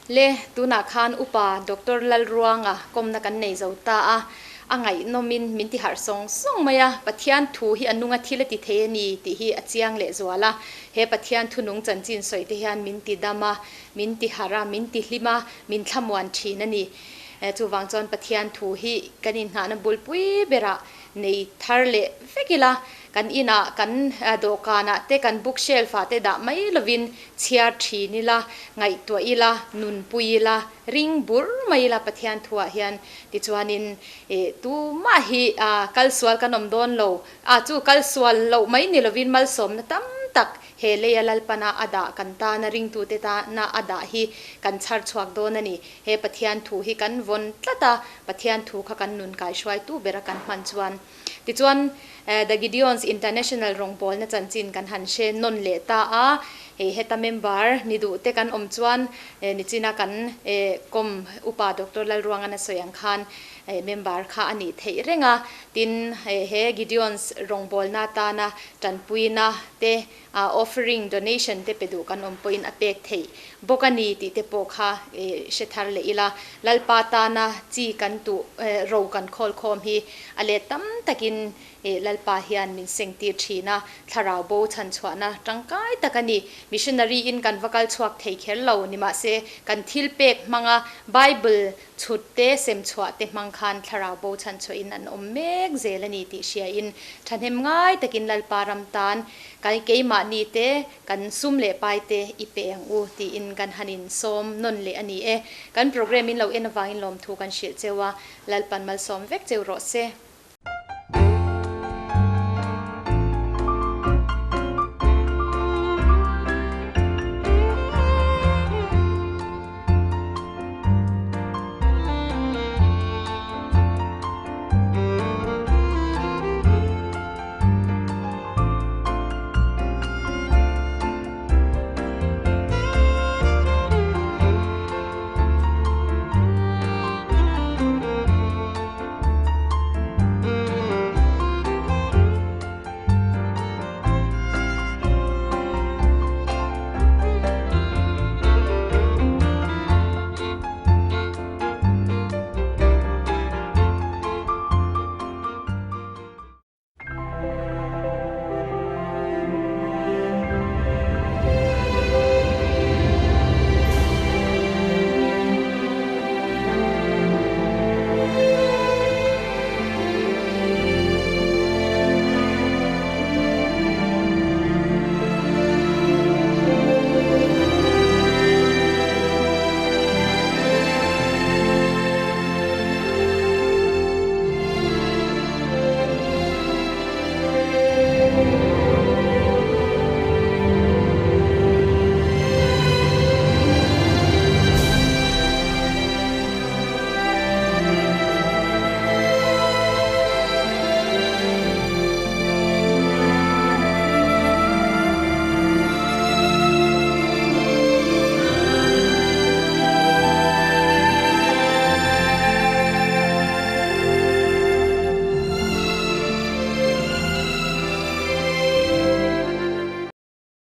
Le, tunah khan Upa Doctor Lalruanga kawmna kan nei zo ta a, a ngaihnawmin min ti harh sawng sawng mai a, Pathian thu hi a nunga thil a ti thei a ni tih hi a chiang leh zual a, he Pathian thu nung chanchin sawi te hian min ti dam a, min ti harh a, min ti hlim a, min thlamuan thin a ni. Chuvang chuan Pathian thu hi kan inngahna bulpui berah nei thar leh vek ila, kan inah kan dawhkanah te kan book shelf ah te dah mai lovin chhiar thin ila, ngaihtuah ila, nunpui ila, ring bur mai ila Pathian thuah hian tichuanin ih tumah hi kal sual kan awm dawn lo, a chu kal sual loh mai ni lovin malsawmna tam tak he leia Lalpana a dah kan tana ringtute tana a dah hi kan chhar chhuak dawn a ni. He Pathian thu hi kan vawn tlat a, Pathian thu kha kan nun kaihruaitu bera kan hman chuan. Tichuan, The Gideons International rawngbawlna chanchin kan han hre nawn leh ta a, hei heta member ni duh te kan awm chuan nichina kan kawm upa Doctor Lalruangan a sawi ang khan member kha a nih theih reng a. Tin, he Gideons rawngbawlna atana tanpuina te Offering, donation, te pe duh kan awm pawhin a pek theih bawk a ni tih te pawh kha hre thar leh ila. Lalpa tana chi kan tuh ro kan khawl khawm hi a let tam takin Lalpa hian min seng tir thin a, thlarau bo chhan chhuahna tangkai tak a ni. Missionary in kan va kal chhuak thei kher lo ni mahse kan thil pek hmanga Bible chhut te sem chhuah te hmang khan thlarau bo chhan chhuah in an awm mek zel a ni tih hria in thahnem ngai takin Lalpa ram tan Kan keimahni te, kan sum leh pai te i pe ang u tiin kan han in sawm nawn leh a ni e. Kan program in lo en avangin lawmthu kan hrilh cheu a, Lalpan malsawm vek cheu rawh se.